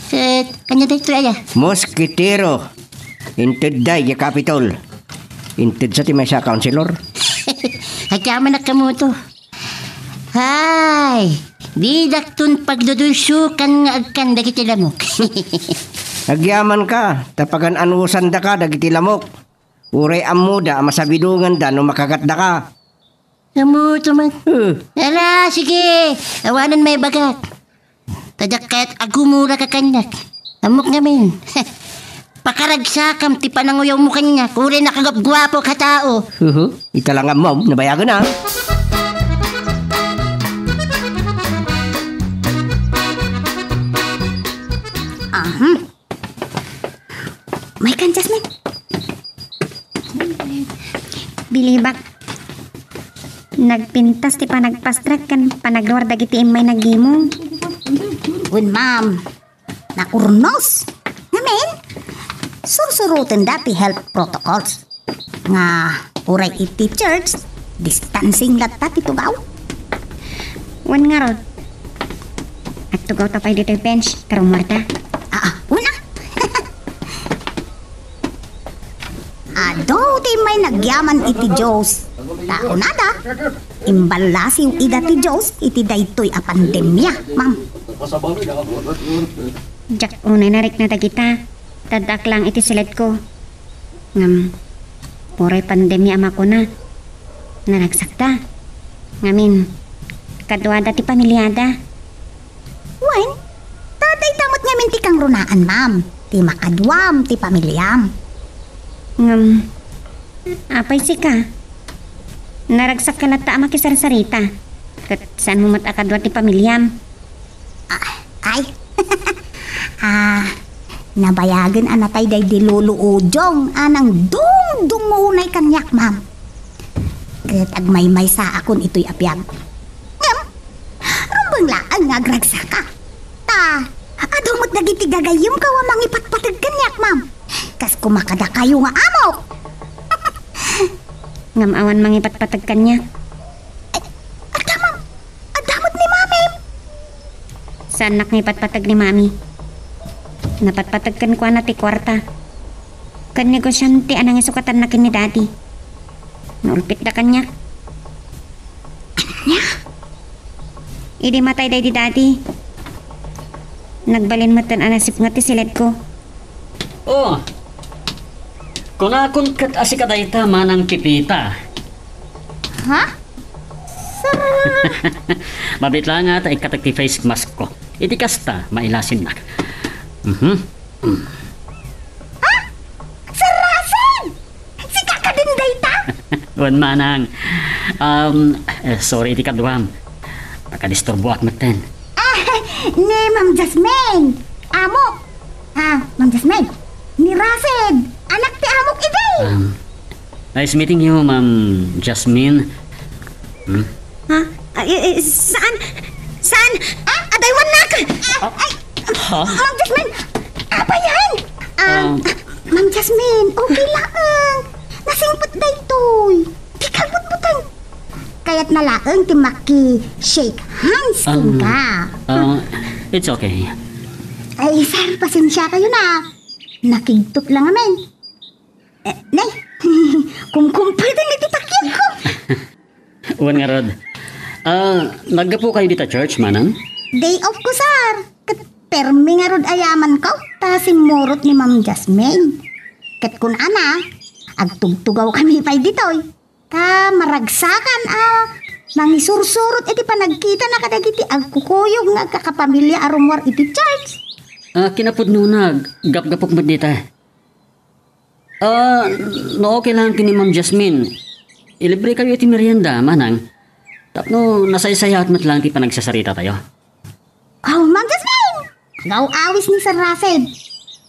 Ket, ania daytoy aya? Moskitero. Intedda idiay Capitol. Intedsa ti maysa a councilor. Agyamanak, Kamuto. Hay, didakton pagdudulsukan nga agkan dagiti lamok. Agyamanka, ta pagan-anusandaka dagiti lamok. Uray ammoda a masabidonganda no makagatdaka. Kamuto met. Eh. Ala, sige. Awanen maibagak. Ta diak kayat a gumura ka kaniak. Ammok ngamin. Pakaragsakam ti pananguyawmo kaniak. Uray nakagapguapo ka tao. Uhu. Ita lang ammom, nabayagen a. Ahem. Maykan, Jasmine? Bilibak. Nagpintas ti panagpastrek ken panagruar dagiti immay nagimong. Wen, ma'am. Naurnos. Ngamin, sursurotenda ti health protocols. Nga uray iti church, distancing latta ti tugaw. Wen ngarud, agtugawta pay ditoy bench, karummuarta. Ah, ah, una. Adu ti immay nagyaman iti Dios. Ta kunada, imballasiw ida ti Dios iti daytoy a pandemia, ma'am. Diak unay narikna dagita. Taddak lang iti siledko. Ngem, uray pandemia a makuna, naragsakda. Ngamin, kaduada ti pamiliada. Wen, ta dayta met ngamin ti kangrunaan, ma'am. Ti makaduam ti pamiliam. Ngem, apay sika? Naragsak ka latta a makisarsarita. Ket saanmo met a kadua ti pamiliam. Ah, ay. Ah, Nabayagen a natay daydi Lolo Ujong a nangdungdung unay kaniak, ma'am. Ket agmaymaysaakon itoy a biag. Ngem, rumbeng laeng nga agragsaka. Ta, adu met dagiti gagayyemko a mangipatpateg kaniak, ma'am. Kas koma kadakayo nga amok. Ngem awan mangipatpateg kaniak. Ay, adda, ma'am. Adda met ni Mami. Saannak nga ipatpateg ni Mami. Napatpateg kenkuana ti kuarta. Ken negosiante a nangisukatanna ken ni Daddy. Naulpitda kaniak. Ania? Idi matay daydi Daddy, nagbalin metten a nasipnget ti siledko. Oh, kunakon ket a sika dayta, Manang Pipita. Ha? Sir? Mabit la nga ta ikkatek ti face mask ko. Iti kasta, mailasinnak. Mhm. Mm. Ha? Sir Russell! Sika kadin dayta? Wen, Manang. Um, eh, sorry iti kaduam. Nakadisturboak metten. Ah, ni Ma'am Jasmine. Amok. Ah, Ma'am Jasmine. Ni Russell. Anak ti amok idi. Um, nice meeting you, Ma'am Jasmine. Hmm? Ha? Ay, ay, saan? Saan? Ah, adaywannak! Ah, ay, Ha? Ma'am Jasmine! Apay yan? Ah, Ah. Ma'am Jasmine, okay laeng. Nasingpet daytoy. Di ka butbuteng. Kayatna laeng ti maki-shake hands Ah, kenka. ah, it's okay. Ay, sir, pasensiakayo na. Nakigtot lang amin. Eh, nay, kumkumpay din iti takyag ko. Wen ngarud. Ah, naggapu kayo dita church, Manang? Day off ko, sir. Ket permi ngarud a yamanko, ta simmurot ni Ma'am Jasmine. Ket kunana, agtugtugaw kami pay ditoy. Ta maragsakan a mangisursurot iti panagkitana kadagiti agkukuyog nga agkakapamilya a rummuar iti church. Ah, kinapudnona, gapgapuk met dita. Ah, no okay lang ken ni Ma'am Jasmine, ilibre kayo iti merienda, Manang. Tapno nasaysayaat met lang ti panagsasarita tayo. Oh, Ma'am Jasmine! Agaw-awis ni Sir Russell.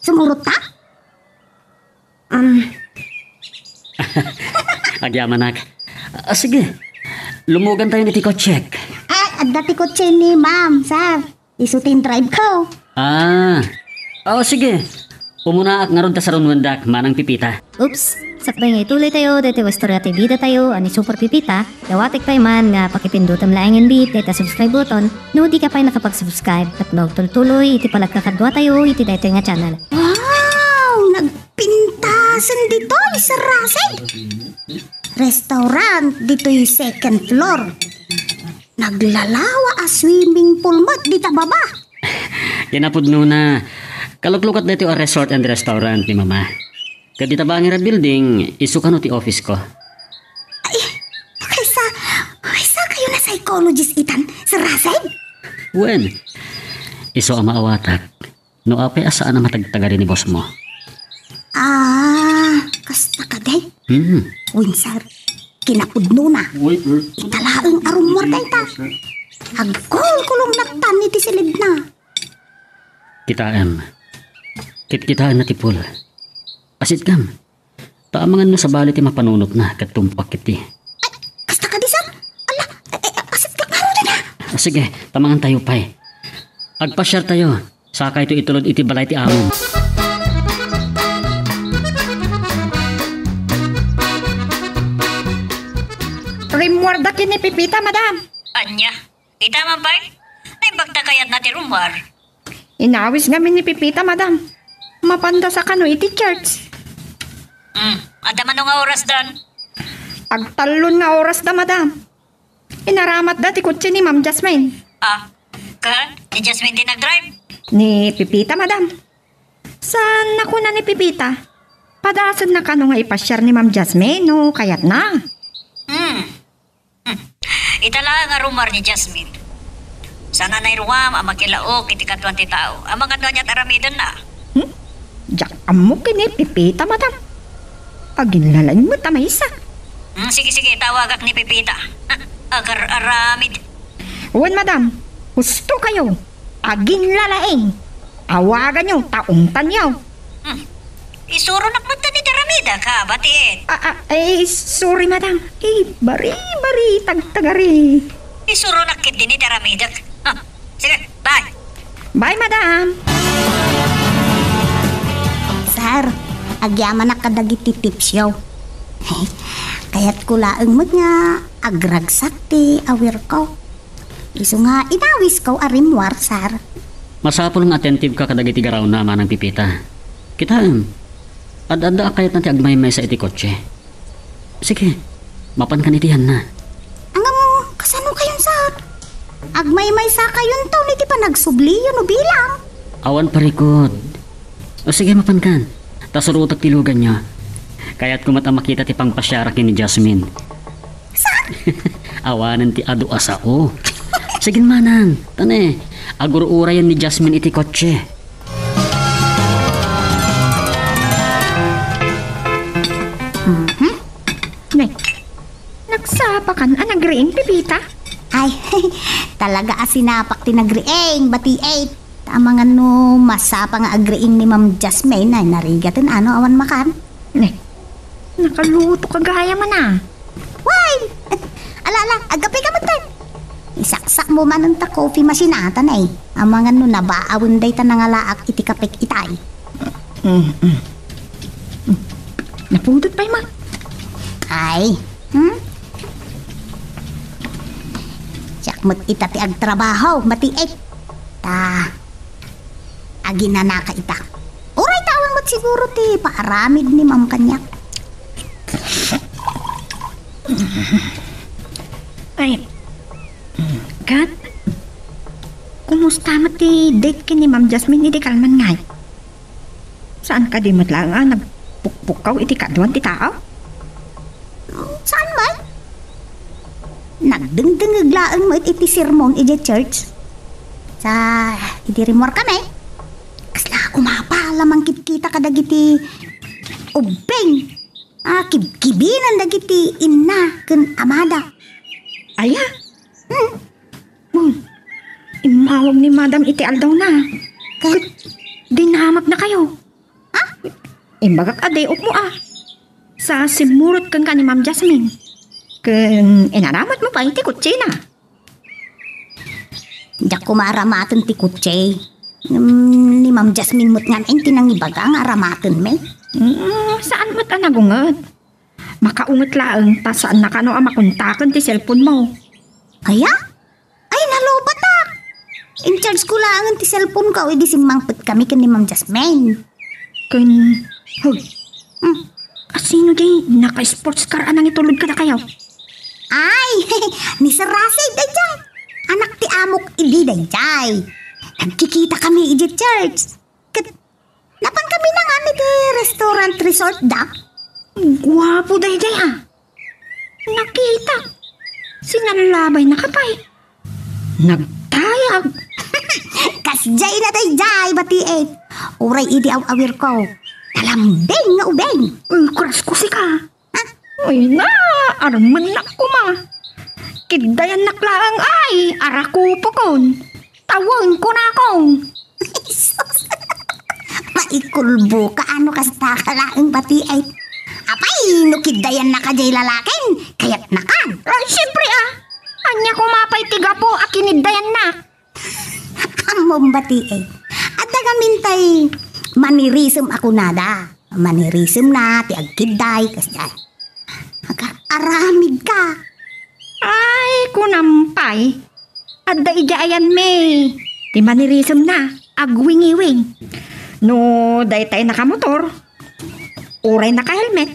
Sumurot ta? Um. Agyamanak. Ah, sige. Lumugan tayo iti kotsek. Ah, adda ti kotse ni Ma'am, sir. Isu ti in-drive ko. Ah. Oh, sige. Umunaak ngarud ta sarunwendak, Manang Pipita. Oops. Sakbay nga ituloy tayo, daytoy istorya ti bida tayo, a ni Super Pipita, dawatek pay man nga pakipindutem laeng inbit dayta subscribe button, no di ka pay nakapag-subscribe, tapno agtultuloy iti panagkakadua tayo iti daytoy nga channel. Wow! Nagpintasen ditoy, Sir Russell! Restaurant ditoy second floor. Naglalawa a swimming pool met dita baba. Kinapudnona, kaluklukat daytoy a resort and restaurant ni Mama. Ket dita bangir a building, isu kano ti office ko. Ay, kaysa, kaysa kayo na psychologist itan, Sir Russell? Wen, isu a maawatak. No apay a saan a matagtagari ni boss mo? Ah, kasta kadi? Hmm. Wen, sir, kinapudnona. Ita laeng a rummuar dayta. Agkulkulong lattan iti silidna. Kitaem. Kitkitaenna ti pool. Asitkam. Ta amangan no sabali ti mapanunotna ket tumpak iti. Ay, kasta kadi, sir? Ala, eh, eh, asit ka ngaruden, ha? Ah, sige, tamangan tayo pay. Agpasiar tayo. Sakayto itulod iti balay ti amom. Rimmuarda ken ni Pipita, madam. Ania? Ita man pay? Naimbag ta kayatna ti rummuar. Inawis ngamin ni Pipita, madam. Mapanda sa kano iti church. Hmm, adda mano nga oras dan? Agtallon nga oras da, madam. Inaramatda ti kotse ni Ma'am Jasmine. Ah, ken ni Jasmine ti nagdrive? Ni Pipita, madam. Saan nakuna ni Pipita? Padasenna kano nga ipasiar ni Ma'am Jasmine no kayatna. Hmm. Hmm. Ita laeng a rummuar ni Jasmine. Saan a nairuam a makilaok iti kaduan ti tao a mangano aniat aramidenna. Hmm? Diak ammo ken ni Pipita, madam. Aginlalaing met a maysa. Hmm, sige, sige, tawagak ni Pipita. Agar-aramid. Wen, madam. Husto kayo. Aginlalaing. Awaganyo, ta ungtanyo. Hmm. Isuronak met ti aramidek, ha, Bati Ed? Ah, ah, eh, sorry, madam. Eh, bari, bari, tagtagari. Isuronak ketdi ti aramidek. Ha, sige, bye. Bye, madam. Sir, agyamanak kadagiti tipsyo. Kayatko laeng met nga agragsak ti awirko. Isu nga inawisko a rimmuar, sir. Masapul nga attentive ka kadagiti garawna, Manang Pipita. Kitaem, ad-adda a kayatna ti agmaymaysa iti kotse. Sige, mapankan iti yanna. Ngem, kasano kayon, sir? Agmaymaysa kayonto iti panagsubliyo no bilang. Awan parikut. O sige, mapankan. Ta surotek ti luganyo. Kayatko met a makita ti pangpasiarak ken ni Jasmine. Saan? Awanen ti adu a sao. Sige, manang. Tane, agur-urayen ni Jasmine iti kotse. Mhm. Ne, nagsapakan a nagriing, Pipita? Ay, talaga a sinapak ti nagriing, Bati Ed. Ta amangan no masapa nga agriing ni Ma'am Jasmine, ay narigaten a no awan makan. Ne, nakaluto ka gayam a. Way! Ala, ala, agkapeka metten. Isaksak mo manen ta coffee machine ata na eh. Amangan no nabaawen dayta nangalaak iti kapek itay. Mm, mm. Napudot pay met. Ay. Hmm? Siak met ita ti agtrabaho, Bati Ed. Ta, aginanaka ita. Uray ta awan met siguro ti paaramid ni Ma'am kaniak. Ay, kat, kumusta met ti date ken ni Ma'am Jasmine idi kalman ngay? Saan kadi met laeng a nagpukpukkaw iti kaaduan ti tao? Saan met? Nagdengdengngeg laeng met iti sermon idiay church. Sa idi rimmuarkami, kasla kumapal a mangkitkita kadagiti ubbing a kibkibinan dagiti inna ken amada. Aya? Hmm. Hmm. Immawag ni Madam iti aldawna. Ket dinamaknakayo. Ha? Imbagak a day off mo a. Sa simmurot kenka ni Ma'am Jasmine. Ken inaramidmo pay ti kotsena. Diak koma aramaten ti kotse. Ngem ni Ma'am Jasmine met ngamin ti nangibaga nga aramatenmi. Mm, saan met a nagunget? Makaunget laeng ta saannaka no a makontaken ti cellphone mo. Aya? Ay, nalupata! In-charge ko laengen ti cellphone ko idi simmangpetkami ken ni Ma'am Jasmine. Ken, hoy, hmm, asino di naka-sports car a nangitulod kadakayo? Ay, ni Sir Russell daydiay. Anak ti amok idi daydiay. Nagkikitakami idiay church. Ket napankami nangan iti restaurant resort da. Guapo daydiay a. Nakita. Sinalabaynaka pay. Nagtayag. Kasdiay na daydiay, Bati Ed. Uray idi aw-awirko, nalambing nga ubing. Uy, kuraskusika. Ha? Uy, naarmennak koma. Kiddayannak laeng ay, arakupokon. Tawen, kunakon. Jesus! Maikulbo ka, ano kasta ka laeng, Bati Ed? Apay, no kiddayannaka diay lalakin, kayatnakan. Ay, siyempre, a. Ania koma pay ti gapu a kiniddayannak? Ammom, Bati Ed. Adda ngamin tay mannerism a kunada. Mannerismna ti agkidday, kasdiay. Agar-aramidka. Ay, kunam pay. Adda idiay ayanmi ti mannerismna, agwingiwing. No daytay nakamotor, uray naka-helmet,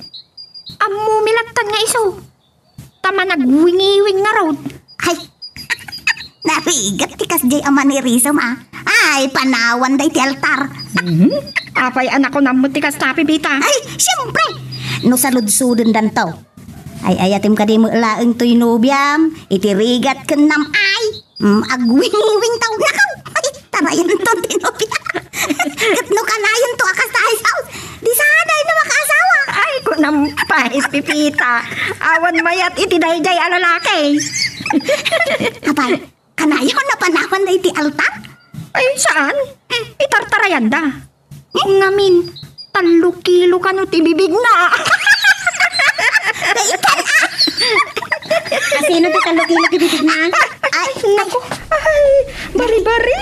ammomi lattan nga isu. Ta managwingiwing ngarud. Ay, narigat ti kasdiay a mannerism a. Ay, panawan day ti altar. Mhm. Apay a nakunam met ti kasta, Pipita? Ay, siyempre! No saludsodendanta. Ay, ayatem kadi met laeng toy nobiam, iti rigat ken nam ay. Mm, agwingiwing taw. Nakaw! Ay, tarayanton ti nobia. Ket no kanayonto a kasta ay sao, di saan a makaasawa. Ay, kunam pay, Pipita. Awan mayat iti daydiay a lalaki. Apay, kanayon a panawan daydi altar? Ay, saan? itartarayanda. Ngamin, tallo kilo kano ti bibigna. Daitan, ah! Asino ti tallo kilo ti bibigna? Ay, naku. Ay, bari-bari.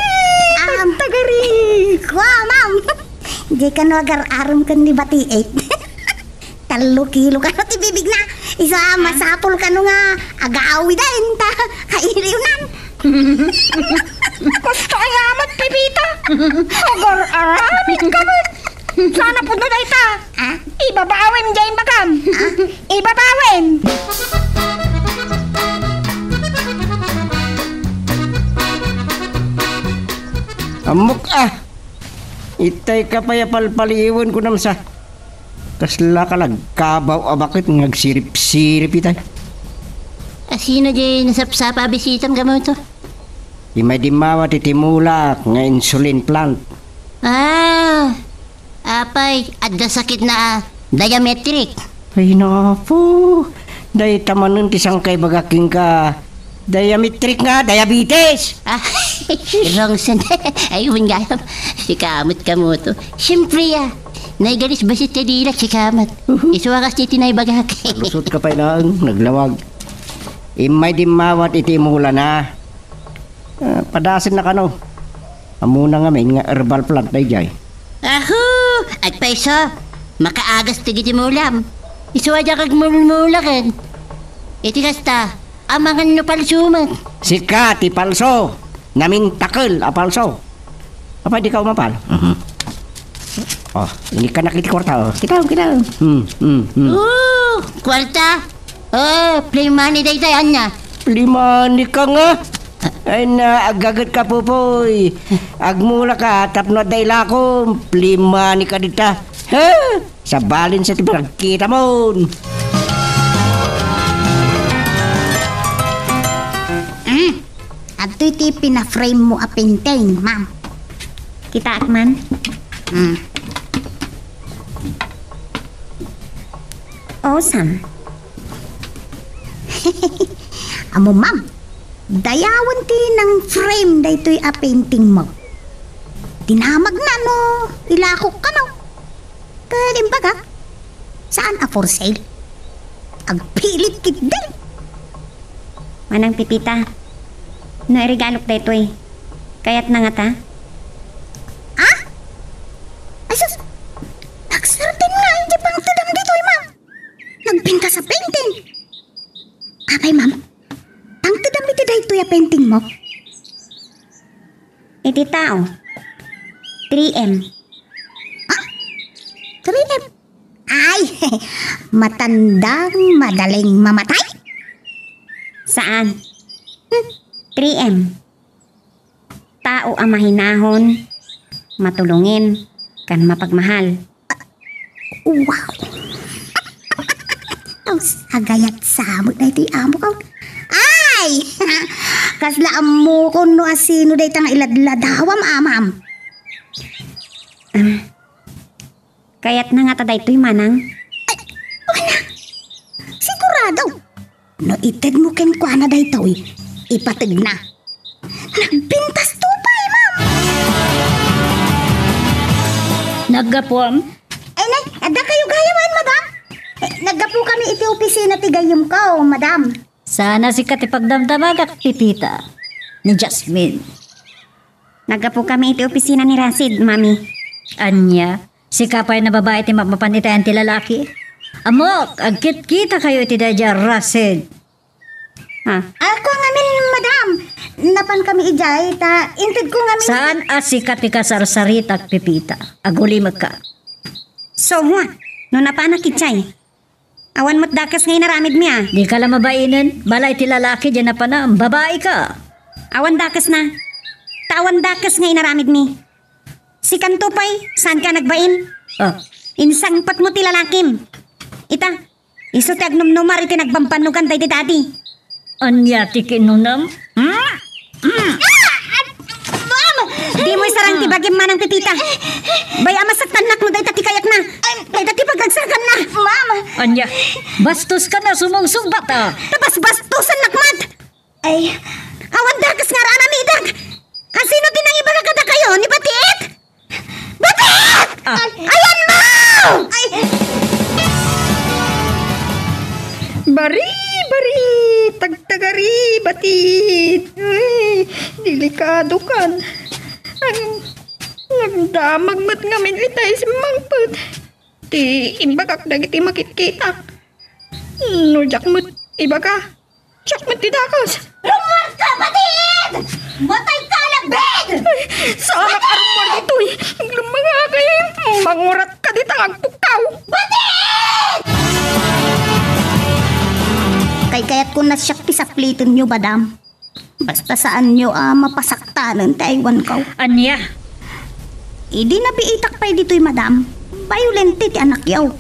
Um, tagari. Kua, ma'am. Di kano agar-arem ken ni Batiit. Tallo kilo kano ti bibigna. Isu a, ah, masapul kano nga agawiden ta kailiwnan. Basta ayamat, Pepita. Agar-aramid ka met. Sana pudno dayta. Ah? Ibabawem diay imbagam. Ah? Ibabawem. Ammok, ah! Itay ka pay a palpaliiwen, kunam sa. Kasla ka lagkabaw a baket nga agsirip-sirip itay. Asino diay nasapsapa a bisitam, gamuto? Immay dimmawat iti mulak nga insulin plant. Ah, apay, adda sakit na, ah, diametric. Ay, napo. Dayta manen ti sangkaibagak kenka. Diametric nga, diabetes. Ah, wrong sen. Ay, wen gayam. Sika met, gamuto. Siyempre, ah. Naigalis basit ti dila, sika met. Uhu. Isu a kas ti naibagak. Lusot ka pay laeng, naglawag. Immay dimmawat iti mulana. Ah, padasen na kano. Ammona ngamin nga herbal plant daydiay. Aho! Agpayso, makaagas ti giti mulam. Isu a diak agmulmulaken. Iti kasta, amangan no palso met. Sika ti palso. Namintakel a palso. Apay, di ka umapal? Mhm. Oh, inikkanak iti kuarta, oh. Kita, kita. Hmm, hmm, hmm. Oh, kuarta? Oh, play money dayta, ania? Play money ka nga? Ay na, agaget ka, Pupoy. Agmula ka, tapno adda ilakom. Play money ka dita. Ha? Sabalin sa ti panagkitamon. Mm. Adtoy ti pina-frame mo a painting, ma'am. Kitaak man? Mm. Awesome. Amo, ma'am. Dayawen ti nang-frame daytoy a painting mo. Dinamagna no ilakok kano. Ket imbagak, saan a for sale. Agpilit ketdi. Manang Pepita, no iregalok daytoy, kayatna ngata? Ah? Ay sus! Agsardeng nga, idiay pangtedam ditoy, ma'am. Nagpintas a painting. Apay, ma'am? Pangtedam iti daytoy a painting mo? Iti tao, three M. Ah? Three M? Ay, matandang madaling mamatay? Saan? Hmm, three M. Tao a mahinahon, matulongin, ken mapagmahal. Wow! Aws, agayat sa met daytoy amok. Ay! Kasla ammokon no asino dayta nga iladladawam, a, ma'am. Ah, kayatna ngata daytoy, manang? Ay, wala. Sigurado. No itedmo kenkuana daytoy, ipategna. Nagpintas to pay, ma'am! Naggapuam? Ay, nay, adda kayo gayamen, madam? Eh, naggapu kami iti opisina ti gayyemko, madam. Saan a sika ti pagdamdamagak, Pepita, ni Jasmine. Naggapu kami iti opisina ni Rasid, mami. Ania? Sika pay a babai ti mapmapan iti ayan ti lalaki? Ammok, agkitkita kayo iti daydiay a Rasid. Ah. Ako ngamin, madam. Napan kami idiay, ta intedko ngamin. Saan a sika ti kasarsaritak, Pepita? Agulimekka. So, hua, no napanak idiay, awan met dakes nga inaramidmi, a. Dika la mabainen, balay ti lalaki, diay napanam, babai ka. Awan dakesna. Ta awan dakes nga inaramidmi. Sikanto pay, saanka nagbain? Ah. Insangpetmo ti lalakim. Ita, isu ti agnumnumar iti nagbambannogan daydi dadi. Ania ti kinunam? Hmm? Hmm. Ah! Ma'am! Dimo isarang ti bagim, manang Pepita. Bay-am a saktannak no dayta ti kayatna. Dayta ti pagagsarganna. Ma'am! Ania? Bastoska a sumugsugbat, a. Ta basbastosannak met. Ay, awan dakes nga aramidek. Asino ti nangibaga kadakayo, ni Batiit? Kadukan. Ang nagdamag met ngamin itay simmangpet. Ti imbagak dagiti makitkitak. No diak met ibaga, siak met ti dakes. Rummuarka, Batiit! Matayka, lagid! Ay, saanak a rummuar ditoy. Aglummangakay. Manguratka dita nga agpukkaw. Batiit! Kaykayatkon a siak ti saplitenyo, madam. Basta saanyo a mapasaktanen ti aywanko. Ania? Idi nabiitak pay ditoy, madam, bayolente ti anakyo.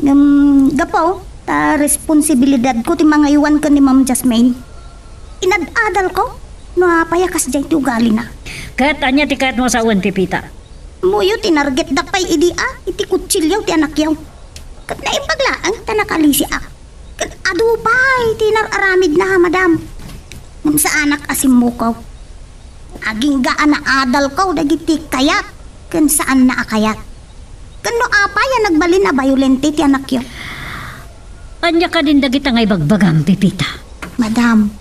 Ngem gapu ta responsibilidadko ti mangaywan ken ni Ma'am Jasmine, inad-adalko no apay a kasdiay ti ugalina. Ket ania ti kayatmo a sawen, Pepita? Ammoyo, tinargetdak pay idi a iti kutsilio ti anakyo. Ket naimbag laeng ta nakalisiak. Ket adu pay ti inar-aramidna, madam. Ngem saanak a simmukaw. Agingga a naadalko dagiti kayat ken saanna a kayat. Ken no apay a nagbalin a bayolente ti anakyo. Ania kadin dagita nga ibagbagam, Pepita? Madam,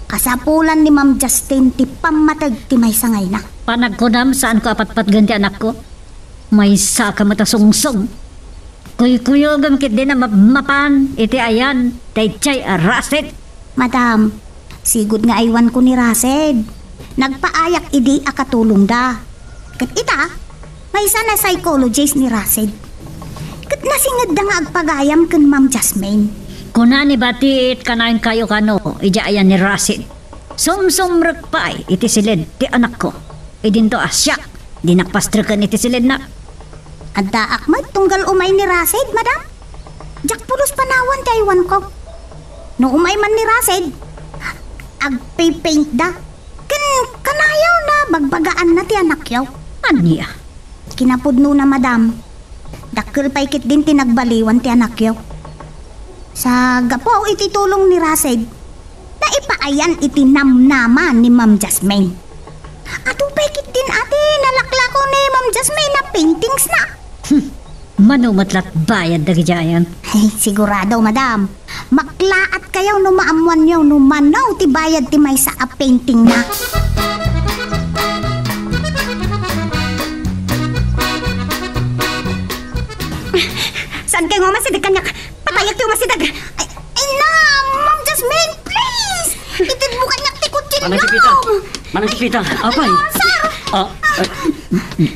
kasapulan ni Ma'am Justin ti pammateg ti maysa nga ina. Panagkunam, saanko a patpatgen ti anakko? Maysaka met a sungsong. Kuykuyogem ketdin a mapmapan iti ayan daydiay a Rasid. Madam, sigud nga aywanko ni Rasid. Nagpaayak idi a katulongda. Ket ita, maysa a psychologist ni Rasid. Ket nasingedda nga agpagayam ken Ma'am Jasmine. Kuna ni Batiit kanayon kayo kano idiay ayan ni Rasid. Sumsumrek pay iti siled ti anakko. Idinto a siak, dinak pastreken iti siledna. Addaak met tunggal umay ni Rasid, madam. Diak pulos panawan ti aywanko. No umay man ni Rasid, agpapaintda. Ken kanayon a bagbagaanna ti anakyo. Ania? Kinapudnona, madam, dakkel pay ketdin ti nagbaliwan ti anakyo. Sa gapu iti tulong ni Rasid, naipaayan iti namnama ni Ma'am Jasmine. Adu pay ketdin a ti nalaklako ni Ma'am Jasmine a paintingsna. Hmm. Mano met la't bayad dagidiayan? Ay, sigurado, madam. Maklaat kayo no maammoanyo no mano ti bayad ti maysa a paintingna. Saan kayo nga masideg kaniak? Patayak ti umasideg. Ay, ay na, Ma'am Jasmine, please! Itedmo kaniak ti kutsilio. Manang Pepita! Manang Pepita! Apay! Sir! Ah, eh,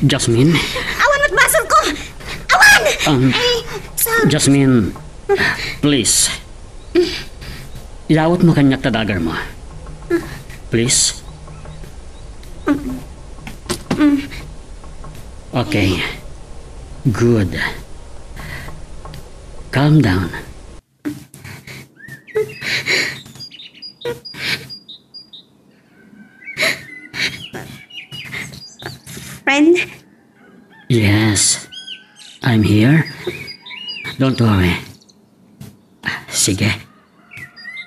Jasmine? Awan met basolko! Awan! Um, ay, sir! Jasmine, please. Iyawatmo kaniak ti dagger mo. Please. Okay. Good. Calm down. Friend? Yes, I'm here. Don't worry. Sige.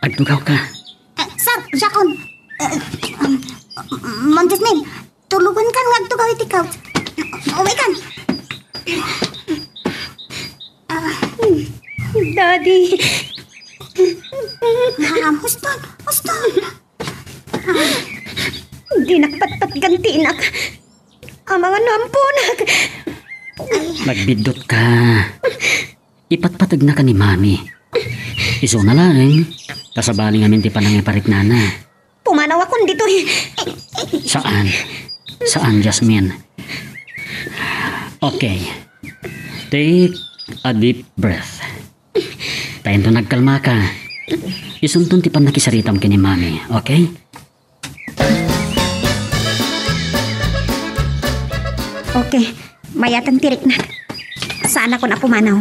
Agtugaw ka. Eh, sir, Jakon. Eh, um, Ma'am Jasmine, tulugan kan nga agtugaw iti couch. Umay kan. Ah, Daddy. Ma'am, huston, huston. Dinak patpatgan ti inak. Amangan no amponak. Nagbiddut ka. Ipatpategna ka ni Mami. Isuna laeng, ta sabali ngamin ti panangipariknana. Pumanawakon ditoy. Saan? Saan, Jasmine? Okay. Take a deep breath. Ta inton nagkalmaka, isunton ti pannakisaritam ken ni Mami, okay? Okay, mayaten ti riknak. Saanakon a pumanaw.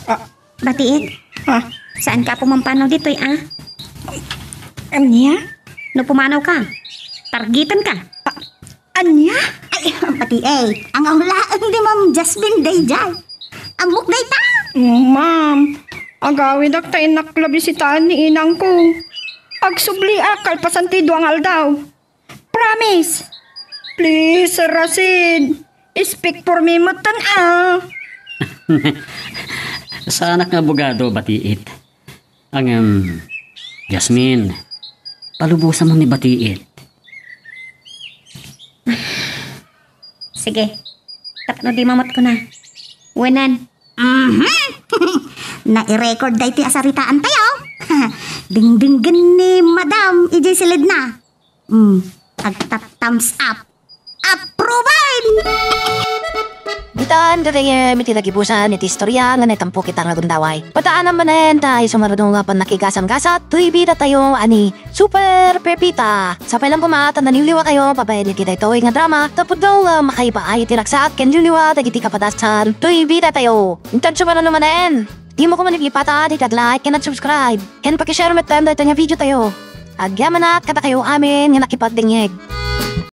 Ah. Batiit? Ah. Saanka a pumampanaw ditoy, a? Ania? No pumanaw ka, targeten ka. Ah, ania? Ay, Batiit. Ang laeng ni Ma'am Jasmine daydiay. Ammok dayta? Ma'am, agawidak ta innak la bisitaen ni inangko. Agsubliak kalpasan ti dua nga aldaw. Promise. Please, Rasid. Speak for me metten, a. Saanak nga abogado, Batiit. Ngem, Jasmine, palubosamon ni Batiit. Sige. Tapno di mamot ko na. Wenen. Mhm. Nai-record daytoy a saritaan tayo. Dingdinggen ni Madam ijay silidna. Mm. Agta-thumbs up. Approval! Ditan gagayyem iti nagibusan iti istorya nga naitampo kita nga gundaway. Pataanam manen ta isu nga adu nga pannakigasam-gasat toy bida tayo a ni Super Pepita. Sapay lang koma ta naliwliwa tayo babaen iti daytoy nga drama, ta pudno nga makaipaay iti ragsak ken liwliwa dagiti kapadasan toy bida tayo. Intan sumaruno manen, dimo koma ipatan iti ag-like ken ag-subscribe ken pakishare met daytoy nga video tayo. Agyamanak kadakayo amin nga nakipagdengngeg.